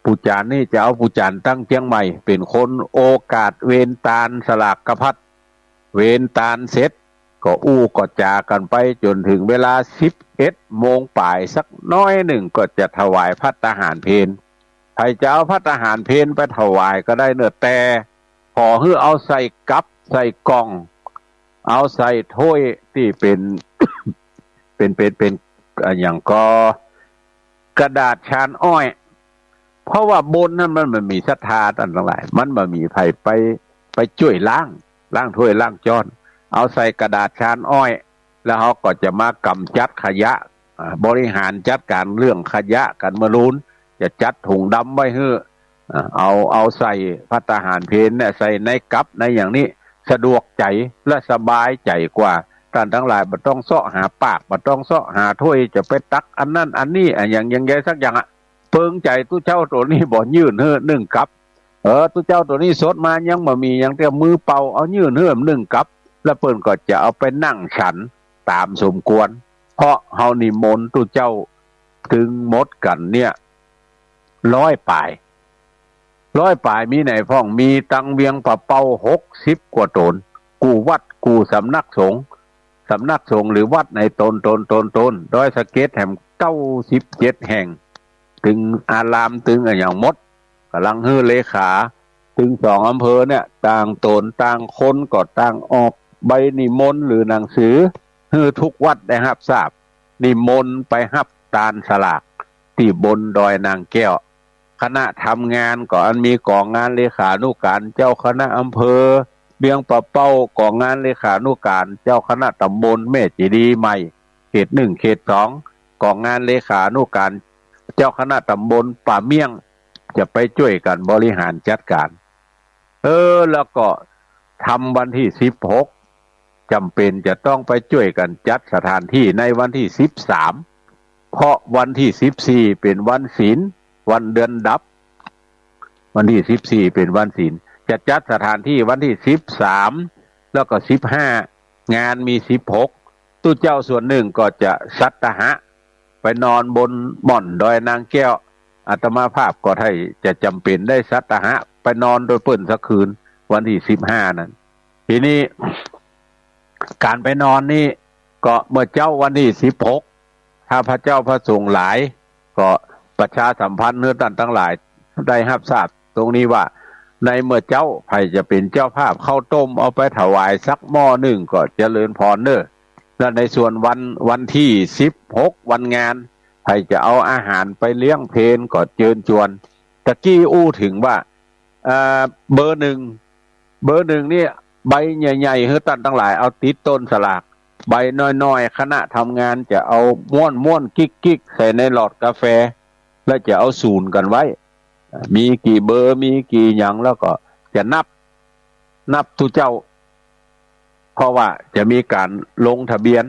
ปู่จ๋ารย์นี่จะเอาปู่จ๋ารย์ตังเจียงใหม่ เป๋นคนโอกาสเวนตานสลากพัด เวนตานเสร็จ ก็อู้ก็จ๋ากั๋นไปจ๋นเถิงเวลาสิบเอ็ดโมงป๋ายสักน้อยนึ่ง ก็จะถวายภัตตาหารเพล ใผจะเอาภัตตาหารเพลไปถวายก็ได้เน่อ แต่ขอหื้อเอาใส่กับ ใส่ก่อง เอาใส่ถ้วยตี้เป๋น เป๋น เป๋น เป๋น อะหยังก็ กระดาษชานอ้อย เพราะว่าบนนั้นมันบ่มีศรัทธาต้านตังหลาย มันบ่มีใผไป ไปจ้วยล้าง ล้างถ้วยล้างจ๊อน เอาใส่กระดาษชานอ้อย แล้วเฮาก็จะมากำจัดขยะ อ่า บริหารจัดก๋านเรื่องขยะกั๋นเมื่อลูน จะจัดถุงดำไว้หื้อ อ่า เอา เอาใส่ภัตตาหารเพลเนี่ย ใส่ในกับในอย่างนี้ สะดวกใจ๋และสบายใจ๋กว่า ต้านตังหลายบ่ต้องเซาะหาปาก บ่ต้องเซาะหาถ้วย จะไปตักอันนั้นอันนี้ อะหยังอย่างใดสักอย่างอะ เปิงใจ๋ตุ๊เจ้าโตนี้บ่ยื่นหื้อนึ่งกับ เออ ตุ๊เจ้าโตนี้สดมายังบ่มีหยังเตื้อ มือเปล่า เอายื่นหื้อนึ่งกับ แล้วเปิ้นก็จะเอาไปนั่งฉันต๋ามสมควร เพราะเฮานิมนต์ตุ๊เจ้าตึงหมดกั๋นเนี่ย ร้อยป๋าย ร้อยป๋ายมีไหนพ่อง มีตังเวียงป่าเป้าหกสิบกว่าโตน กู้วัดกู้สำนักสงฆ์ สำนักสงฆ์หรือวัดในโตนโตนโตนโตน ดอยสะเก็ดแหมเก้าสิบเจ็ดแห่ง ตึงอารามตึงอะหยังหมด ก่ำลังหื้อเลขา ตึงสองอำเภอเนี่ย ต่างต๋นต่างคนก็ต่างออกใบนิมนต์หรือหนังสือ หื้อทุกวัดได้ฮับทราบ นิมนต์ไปฮับตานสลากตี้บนดอยนางแก้ว คณะทำงานก็อันมีก๋องงานเลขานุการเจ้าคณะอำเภอเวียงป่าเป้า ก๋องงานเลขานุการเจ้าคณะต๋ำบลแม่เจดีย์ใหม่ เขตหนึ่ง เขตสอง ก๋องงานเลขานุการเจ้าคณะต๋ำบลป่าเมี่ยง จะไปจ้วยกั๋นบริหารจัดก๋าน เออ แล้วก็ทำวันตี้สิบหก จ๋ำเป๋นจะต้องไปจ้วยกั๋นจัดสถานตี้ในวันตี้สิบสาม เพราะวันตี้สิบสี่เป๋นวันศีล วันเดือนดับ วันตี้สิบสี่เป๋นวันศีล จะจัดสถานตี้วันตี้สิบสาม แล้วก็สิบห้า งานมีสิบหก ตุ๊เจ้าส่วนนึ่งก็จะสัตตาหะ ไปนอนบนหม่อนดอยนางแก้ว อาตมาภาพก็ได้จะจ๋ำเป๋นได้สัตตาหะ ไปนอนโดยเปิ้นสักคืน วันตี้สิบห้านั้น ทีนี้ ก๋านไปนอนนี่ก็เมื่อเจ๊าวันตี้สิบหก ถ้าพระเจ้าพระสงฆ์หลาย ก็ประชาสัมพันธ์หื้อต้านตังหลายได้ฮับทราบตรงนี้ว่า ในเมื่อเจ๊าใผจะเป๋นเจ้าภาพข้าวต้มเอาไปถวายสักหม้อนึ่งก็เจริญพรเน่อ แล้วในส่วนวัน วันตี้สิบหก วันงาน ใผจะเอาอาหารไปเลี้ยงเพลก็เจิญจวน ตะกี้อู้เถิงว่า เอ่อ เบอร์หนึ่ง เบอร์หนึ่งนี่ใบใหญ่ๆ หื้อต้านตังหลายเอาติดต้นสลาก ใบน้อยๆ คณะทำงานจะเอาม้วนๆ กิ๊กๆ ใส่ในหลอดกาแฟ แล้วจะเอาศูนย์กั๋นไว้ มีกี่เบอร์ มีกี่หยัง แล้วก็จะนับ นับตุ๊เจ้า เพราะว่าจะมีก๋านลงทะเบียน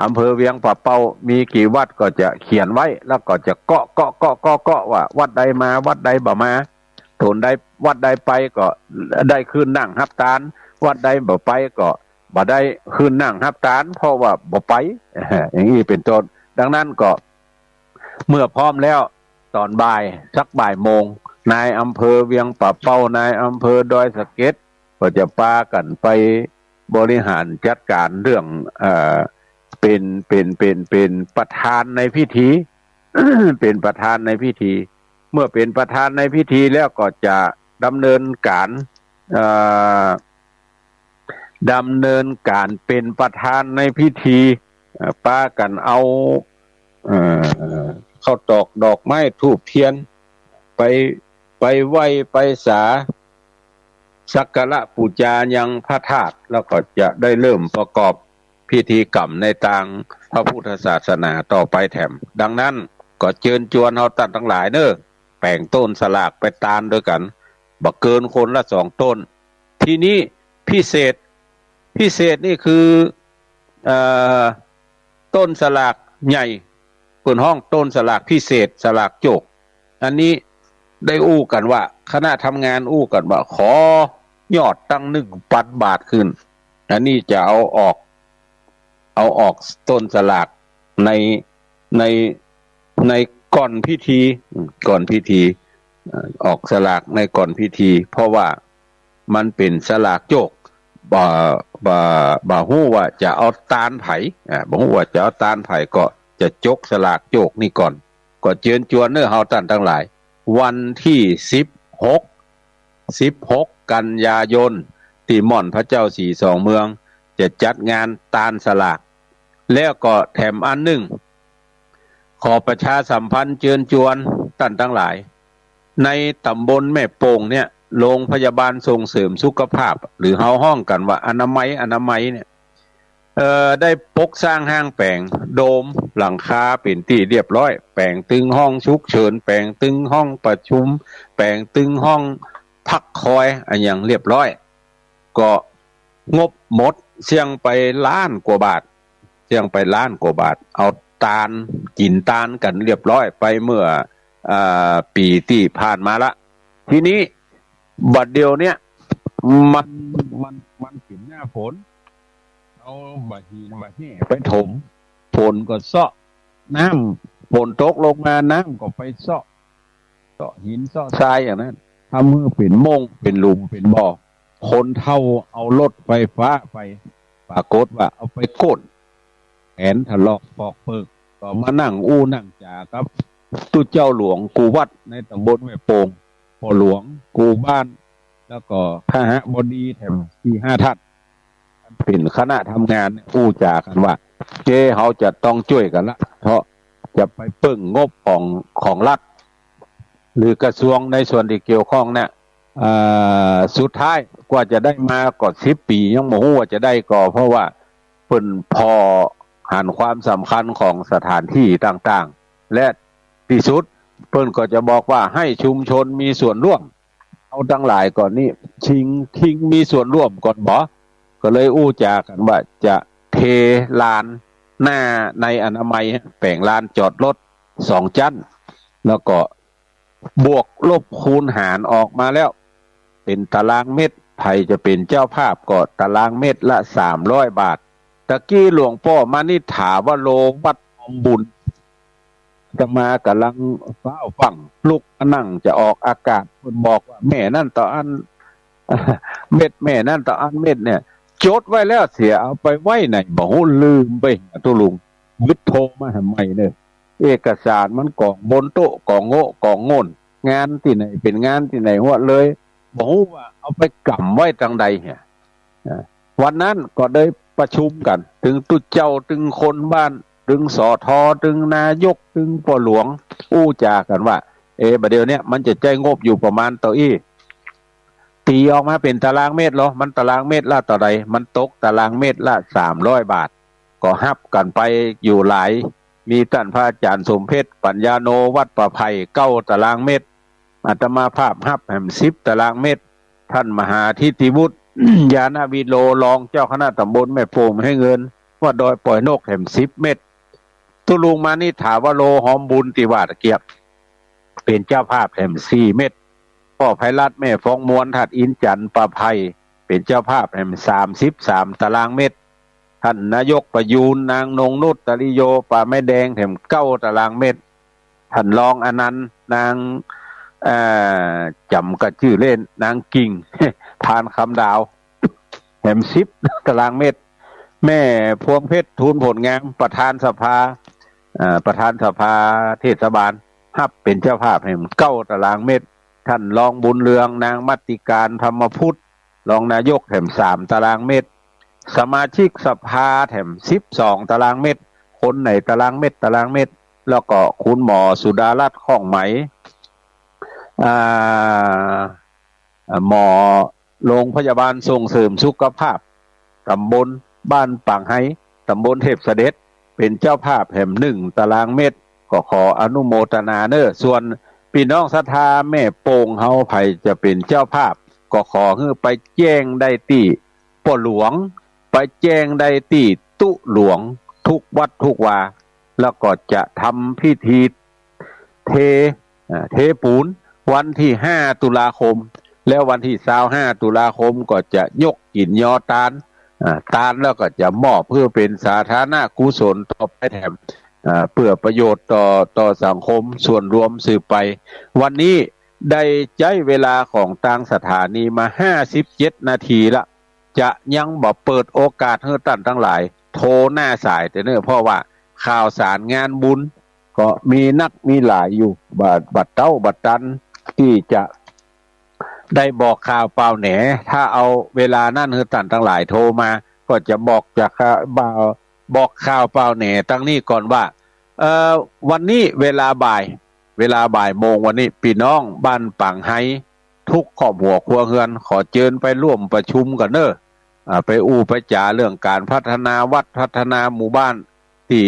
อำเภอเวียงป่าเป้ามีกี่วัดก็จะเขียนไว้ แล้วก็จะเกาะ เกาะ เกาะ เกาะ เกาะว่าวัดใดมา วัดใดบ่มา โตนใด วัดใดไปก็ได้ขึ้นนั่งฮับตาน วัดใดบ่ไปก็บ่ได้ขึ้นนั่งฮับตาน เพราะว่าบ่ไป อย่างนี้เป๋นต้น ดังนั้นก็ เมื่อพร้อมแล้ว ต๋อนบ่าย สักบ่ายโมง นายอำเภอเวียงป่าเป้า นายอำเภอดอยสะเก็ด ก็จะปากั๋นไปบริหารจัดก๋านเรื่อง เอ่อ เป๋น เป๋น เป๋น เป๋นประธานในพิธี เป๋นประธานในพิธี เมื่อเป๋นประธานในพิธีแล้วก็จะดำเนินก๋าน เอ่อ ดำเนินก๋านเป๋นประธานในพิธี เอ่อ ปากั๋นเอา เอ่อ ข้าวตอก ดอกไม้ ธูปเตียน ไป ไปไหว้ไปสา สักการะปู๋จายังพระธาตุ แล้วก็จะได้เริ่มประกอบพิธีกรรมในตางพระพุทธศาสนาต่อไปแถม ดังนั้นก็เจิญจวนเฮาต้านตังหลายเน่อ แป๋งต้นสลากไปตานโดยกั๋น บ่เกินคนละสองต้น ทีนี้พิเศษ พิเศษนี่คือ เอ่อ ต้นสลากใหญ่ เปิ้นฮ้องต้นสลากพิเศษ สลากโจค อันนี้ได้อู้กั๋นว่า คณะทำงานอู้กั๋นว่า ขอยอดตั้งหนึ่งปันบาทขึ้น อันนี้จะเอาออก เอาออกต้นสลากใน ใน ในก่อนพิธี อืม ก่อนพิธี เอ่อ ออกสลากในก่อนพิธี เพราะว่ามันเป๋นสลากโจค บ่ บ่ บ่ฮู้ว่าจะเอาตานใผ อ่า บ่ฮู้ว่าจะเอาตานใผ ก็จะจกสลากโจคนี่ก่อน ก็เจิญจวนเน่อเฮาต้านตังหลาย วันตี้สิบหก สิบหก กันยายน ตี้ม่อนพระเจ้าสีสองเมือง จะจัดงานตานสลาก แล้วก็แถมอันนึ่ง ขอประชาสัมพันธ์เจิญจวนต้านตังหลาย ในต๋ำบลแม่โป่งเนี่ย โรงพยาบาลส่งเสริมสุขภาพ หรือเฮาฮ้องกั๋นว่าอนามัย อนามัยเนี่ย เอ่อ ได้ปกสร้างห้างแป๋ง โดมหลังคาเป๋นตี้เรียบร้อย แป๋งตึงห้องฉุกเฉิน แป๋งตึงห้องประชุม แป๋งตึงห้องพักคอย อะหยังเรียบร้อย ก็งบหมดเสี้ยงไปล้านกว่าบาท เสี้ยงไปล้านกว่าบาท เอาตาน กิ๋นตานกั๋นเรียบร้อยไปเมื่อ อ่า ปี๋ตี้ผ่านมาละ ทีนี้ บัดเดี๋ยวเนี้ย มัน มัน มันเป๋นหน้าฝน เอาบ่าหินบ่าแห้ไปถม ฝนก็เซาะ น้ำ ฝนตกลงมา น้ำก็ไปเซาะ เซาะหินเซาะทรายอย่างนั้น ทำหื้อเป๋นโม่ง เป๋นหลุม เป๋นบ่อ คนเฒ่าเอารถไฟฟ้าไป ปรากฏว่าเอาไปก้น แขนถลอกปอกเปิก ก็มานั่งอู้นั่งจ๋ากับตุ๊เจ้าหลวงกู่วัดในต๋ำบลแม่โป่ง ป้อหลวง กู่บ้าน แล้วก็คหบดีแถมสี่ห้าต้าน เป๋นคณะทำงานเนี่ย อู้จ๋ากั๋นว่า เจ้า เฮาจะต้องจ้วยกั๋นละ เพราะจะไปเปิ้งงบของ ของรัฐ หรือกระทรวงในส่วนตี้เกี่ยวข้องเนี่ย อ่า สุดท้ายกว่าจะได้มาก็สิบปี๋ ยังบ่ฮู้ว่าจะได้ก่อ เพราะว่าเปิ้นผ่อหันความสำคัญของสถานตี้ต่างๆ และตี้สุดเปิ้นก็จะบอกว่าให้ชุมชนมีส่วนร่วม ตังหลายก่อนนี่ ชิง ชิงมีส่วนร่วมก่อนบ่ ก็เลยอู้จ๋ากั๋นว่าจะเทลานหน้าในอนามัย แป๋งลานจอดรถสองจั๊น แล้วก็บวกลบคูณหารออกมาแล้ว เป๋นตารางเมตร ใผจะเป๋นเจ้าภาพก็ตารางเมตรละสามร้อยบาท ตะกี้หลวงป้อมานิษฐาวโร วัดหอมบุญ อาตมาก่ำลังฟ้าวฟั่ง ลุกมานั่งจะออกอากาศ เปิ้นบอกว่าแม่นั้นเต้าอั้น เม็ด แม่นั้นเต้าอั้นเม็ดเนี่ย จดไว้แล้วเสีย เอาไปไว้ไหนบ่ฮู้ ลืมไป ตุ๊ลุง วิทย์โทรมาหาใหม่เน่อ เอกสารมันก๋องบนโต๊ะ ก๋องโง่ ก๋องโง่น งานตี้ไหนเป๋นงานตี้ไหนหัวเลย บ่ฮู้ว่าเอาไปก๋ำไว้ตังใดเหีย อ่า วันนั้นก็ได้ประชุมกั๋น ตึงตุ๊เจ้า ตึงคนบ้าน ตึง สท ตึงนายก ตึงป้อหลวง อู้จ๋ากั๋นว่า เอ๊ะ บ่าเดี่ยวเนี้ยมันจะใจ๊งบอยู่ประมาณเต้าอี้ ตี๋ออกมาเป๋นตารางเมตรลอ มันตารางเมตรละเต้าใด มันตกตารางเมตรละสามร้อยบาท ก็ฮับกั๋นไปอยู่หลาย มีต้านพระอาจ๋ารย์สมเพชร ปัญญาโน วัดป่าไผ่ เก้าตารางเมตร อาตมาภาพฮับแหมสิบตารางเมตร ต้านมหาทิติวุฒิ ญาณวิโร รองเจ้าคณะตำบลแม่โป่ง แม่เงิน วัดดอยปอยนก แหมสิบเมตร ตุ๊ลุงมานิษฐาวโร หอมบุญตี้ว่าตะเกียบ เป๋นเจ้าภาพแหมสี่เมตร ป้อไพรัตน์ แม่ฟองมวล ธาตุอินทร์จันทร์ ป่าไผ่ เป๋นเจ้าภาพแหมสามสิบสามตารางเมตร ต้านนายกประยูร นางนงนุช ตริโย ป่าไม้แดง แหมเก้าตารางเมตร ต้านรองอนันต์ นาง เอ่อ จ๋ำก้าจื้อเล่น นางกิ่ง พานคำดาว แหมสิบตารางเมตร แม่พวงเพชร ทูลผลงาม ประธานสภา เอ่อ ประธานสภาเทศบาล ฮับเป๋นเจ้าภาพแหมเก้าตารางเมตร ต้านรองบุญเรือง นางมัตติการ ธรรมพุทธ รองนายกแหมสามตารางเมตร สมาชิกสภาแหมสิบสองตารางเมตร คนไหนตารางเมตร ตารางเมตร แล้วก็คุณหมอสุดารัตน์ คล่องไหม อ่า หมอโรงพยาบาลส่งเสริมสุขภาพตำบลบ้านปางไฮ ตำบลเทพเสด็จ เป๋นเจ้าภาพแหมหนึ่งตารางเมตร ก็ขออนุโมทนาเน่อ ส่วนปี้น้องศรัทธาแม่โป่งเฮา ใผจะเป๋นเจ้าภาพ ก็ขอหื้อไปแจ้งได้ตี้ป้อหลวง ไปแจ้งได้ตี้ตุ๊หลวง ทุกวัดทุกวา แล้วก็จะทำพิธีเท อ่า เทปูน วันตี้ห้าตุลาคม แล้ววันตี้ซาวห้าตุลาคมก็จะยกกิ๋นยอตาน อ่า ตานแล้วก็จะมอบเพื่อเป๋นสาธารณกุศลต่อไปแถม อ่า เปื้อประโยชน์ต่อ ต่อสังคมส่วนรวมสืบไป วันนี้ได้ใจ๊เวลาของตางสถานีมาห้าสิบเจ็ดนาทีละ จะยังบ่เปิดโอกาสหื้อต้านตังหลายโทรหน้าสายเต๊อะเน่อ เพราะว่าข่าวสารงานบุญก็มีนักมีหลายอยู่ บ่ บ่เต๊าบ่ตันตี้จะได้บอกข่าวเป่าแหน ถ้าเอาเวลานั้นหื้อต้านตังหลายโทรมา ก็จะบอกจะข่าว บอกข่าวเป่าแหนตังนี้ก่อนว่า เอ่อ วันนี้เวลาบ่าย เวลาบ่ายโมงวันนี้ ปี้น้องบ้านปางไฮ ทุกครอบครัวครัวเฮือน ขอเจิญไปร่วมประชุมกั๋นเน่อ อ่า ไปอู้ไปจ๋าเรื่องก๋านพัฒนาวัด พัฒนาหมู่บ้าน ตี้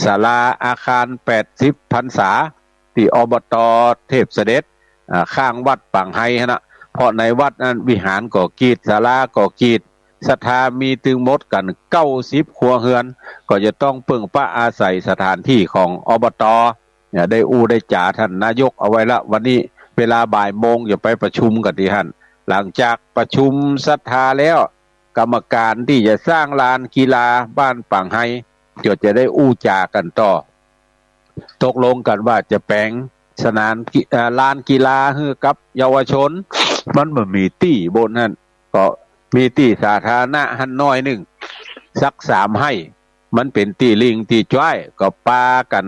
ศาลาอาคารแปดสิบพรรษา ตี้ อบต. เทพเสด็จ อ่า ข้างวัดปางไฮหั้นนะ เพราะในวัดนั้นวิหารก็กีด ศาลาก็กีด ศรัทธามีตึงหมดกั๋นเก้าสิบครัวเฮือน ก็จะต้องเปิ้งป๊าอาศัยสถานตี้ของ อบต. เนี่ย ได้อู้ได้จ๋าต้านนายกเอาไว้ละ วันนี้เวลาบ่ายโมงจะไปประชุมกั๋นตี้หั้น หลังจากประชุมศรัทธาแล้ว กรรมก๋านตี้จะสร้างลานกีฬาบ้านปางไฮ ก็จะได้อู้จ๋ากั๋นต่อ ตกลงกั๋นว่าจะแป๋งสนามกิ เอ่อ ลานกีฬาหื้อกับเยาวชน มันบ่มีตี้บนหั้น ก็มีตี้สาธารณะหั้นหน้อยนึ่ง สักสามไฮ่ มันเป๋นตี้ลิงตี้จ๊วย ก็ปากั๋น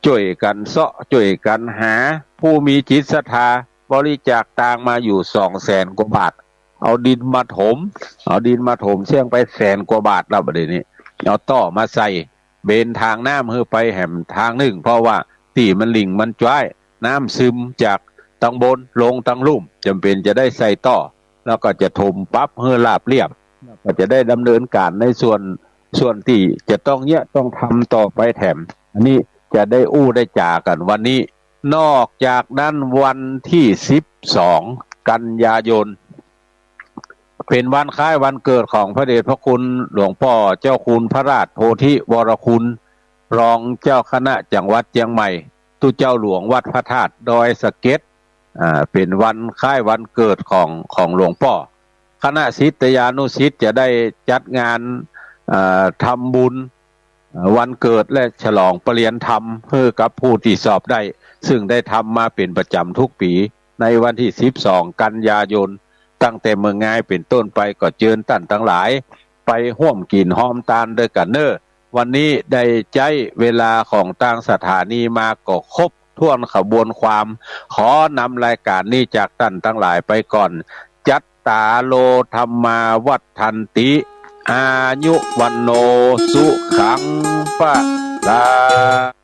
จ้วยกั๋นเซาะ จ้วยกั๋นหา ผู้มีจิตศรัทธาบริจาคตางมาอยู่สองแสนกว่าบาท เอาดินมาถม เอาดินมาถมเสี้ยงไปแสนกว่าบาทแล้ว บ่าเดี่ยวนี้ เอาต้อมาใส่ เบนตางน้ำหื้อไปแหมตางนึ่ง เพราะว่าตี้มันลิงมันจ๊วย น้ำซึมจากตังบนลงตังลุ่ม จ๋ำเป๋นจะได้ใส่ต้อ แล้วก็จะถมปรับหื้อราบเรียบ แล้วก็จะได้ดำเนินก๋านในส่วน ส่วนตี้จะต้องเยียะต้องทำต่อไปแถม อันนี้จะได้อู้ได้จ๋ากั๋นวันนี้ นอกจากนั้นวันตี้สิบสอง กันยายน เป๋นวันคล้ายวันเกิดของพระเดชพระคุณหลวงป้อเจ้าคุณพระราชโพธิวรคุณ รองเจ้าคณะจังหวัดเจียงใหม่ ตุ๊เจ้าหลวงวัดพระธาตุดอยสะเก็ด อ่า เป๋นวันคล้ายวันเกิดของ ของหลวงป้อ คณะศิษยานุศิษย์จะได้จัดงาน อ่า ทำบุญ อ่า วันเกิดและฉลองประเรียนธรรมหื้อกับผู้ตี้สอบได้ ซึ่งได้ทำมาเป๋นประจ๋ำทุกปี๋ ในวันตี้ สิบสอง กันยายน ตั้งแต่เมื่องายเป๋นต้นไป ก็เจิญต้านตังหลาย ไปฮ่วมกิ๋นฮอมตานด้วยกั๋นเน่อ วันนี้ได้ใจ๊เวลาของตางสถานีมาก็ครบถ้วนขบวนความ ขอนำรายก๋านนี้จากต้านตังหลายไปก่อน จัตตาโร ธัมมา วัฑฒันติ อายุ วัณโณ สุขัง พะลัง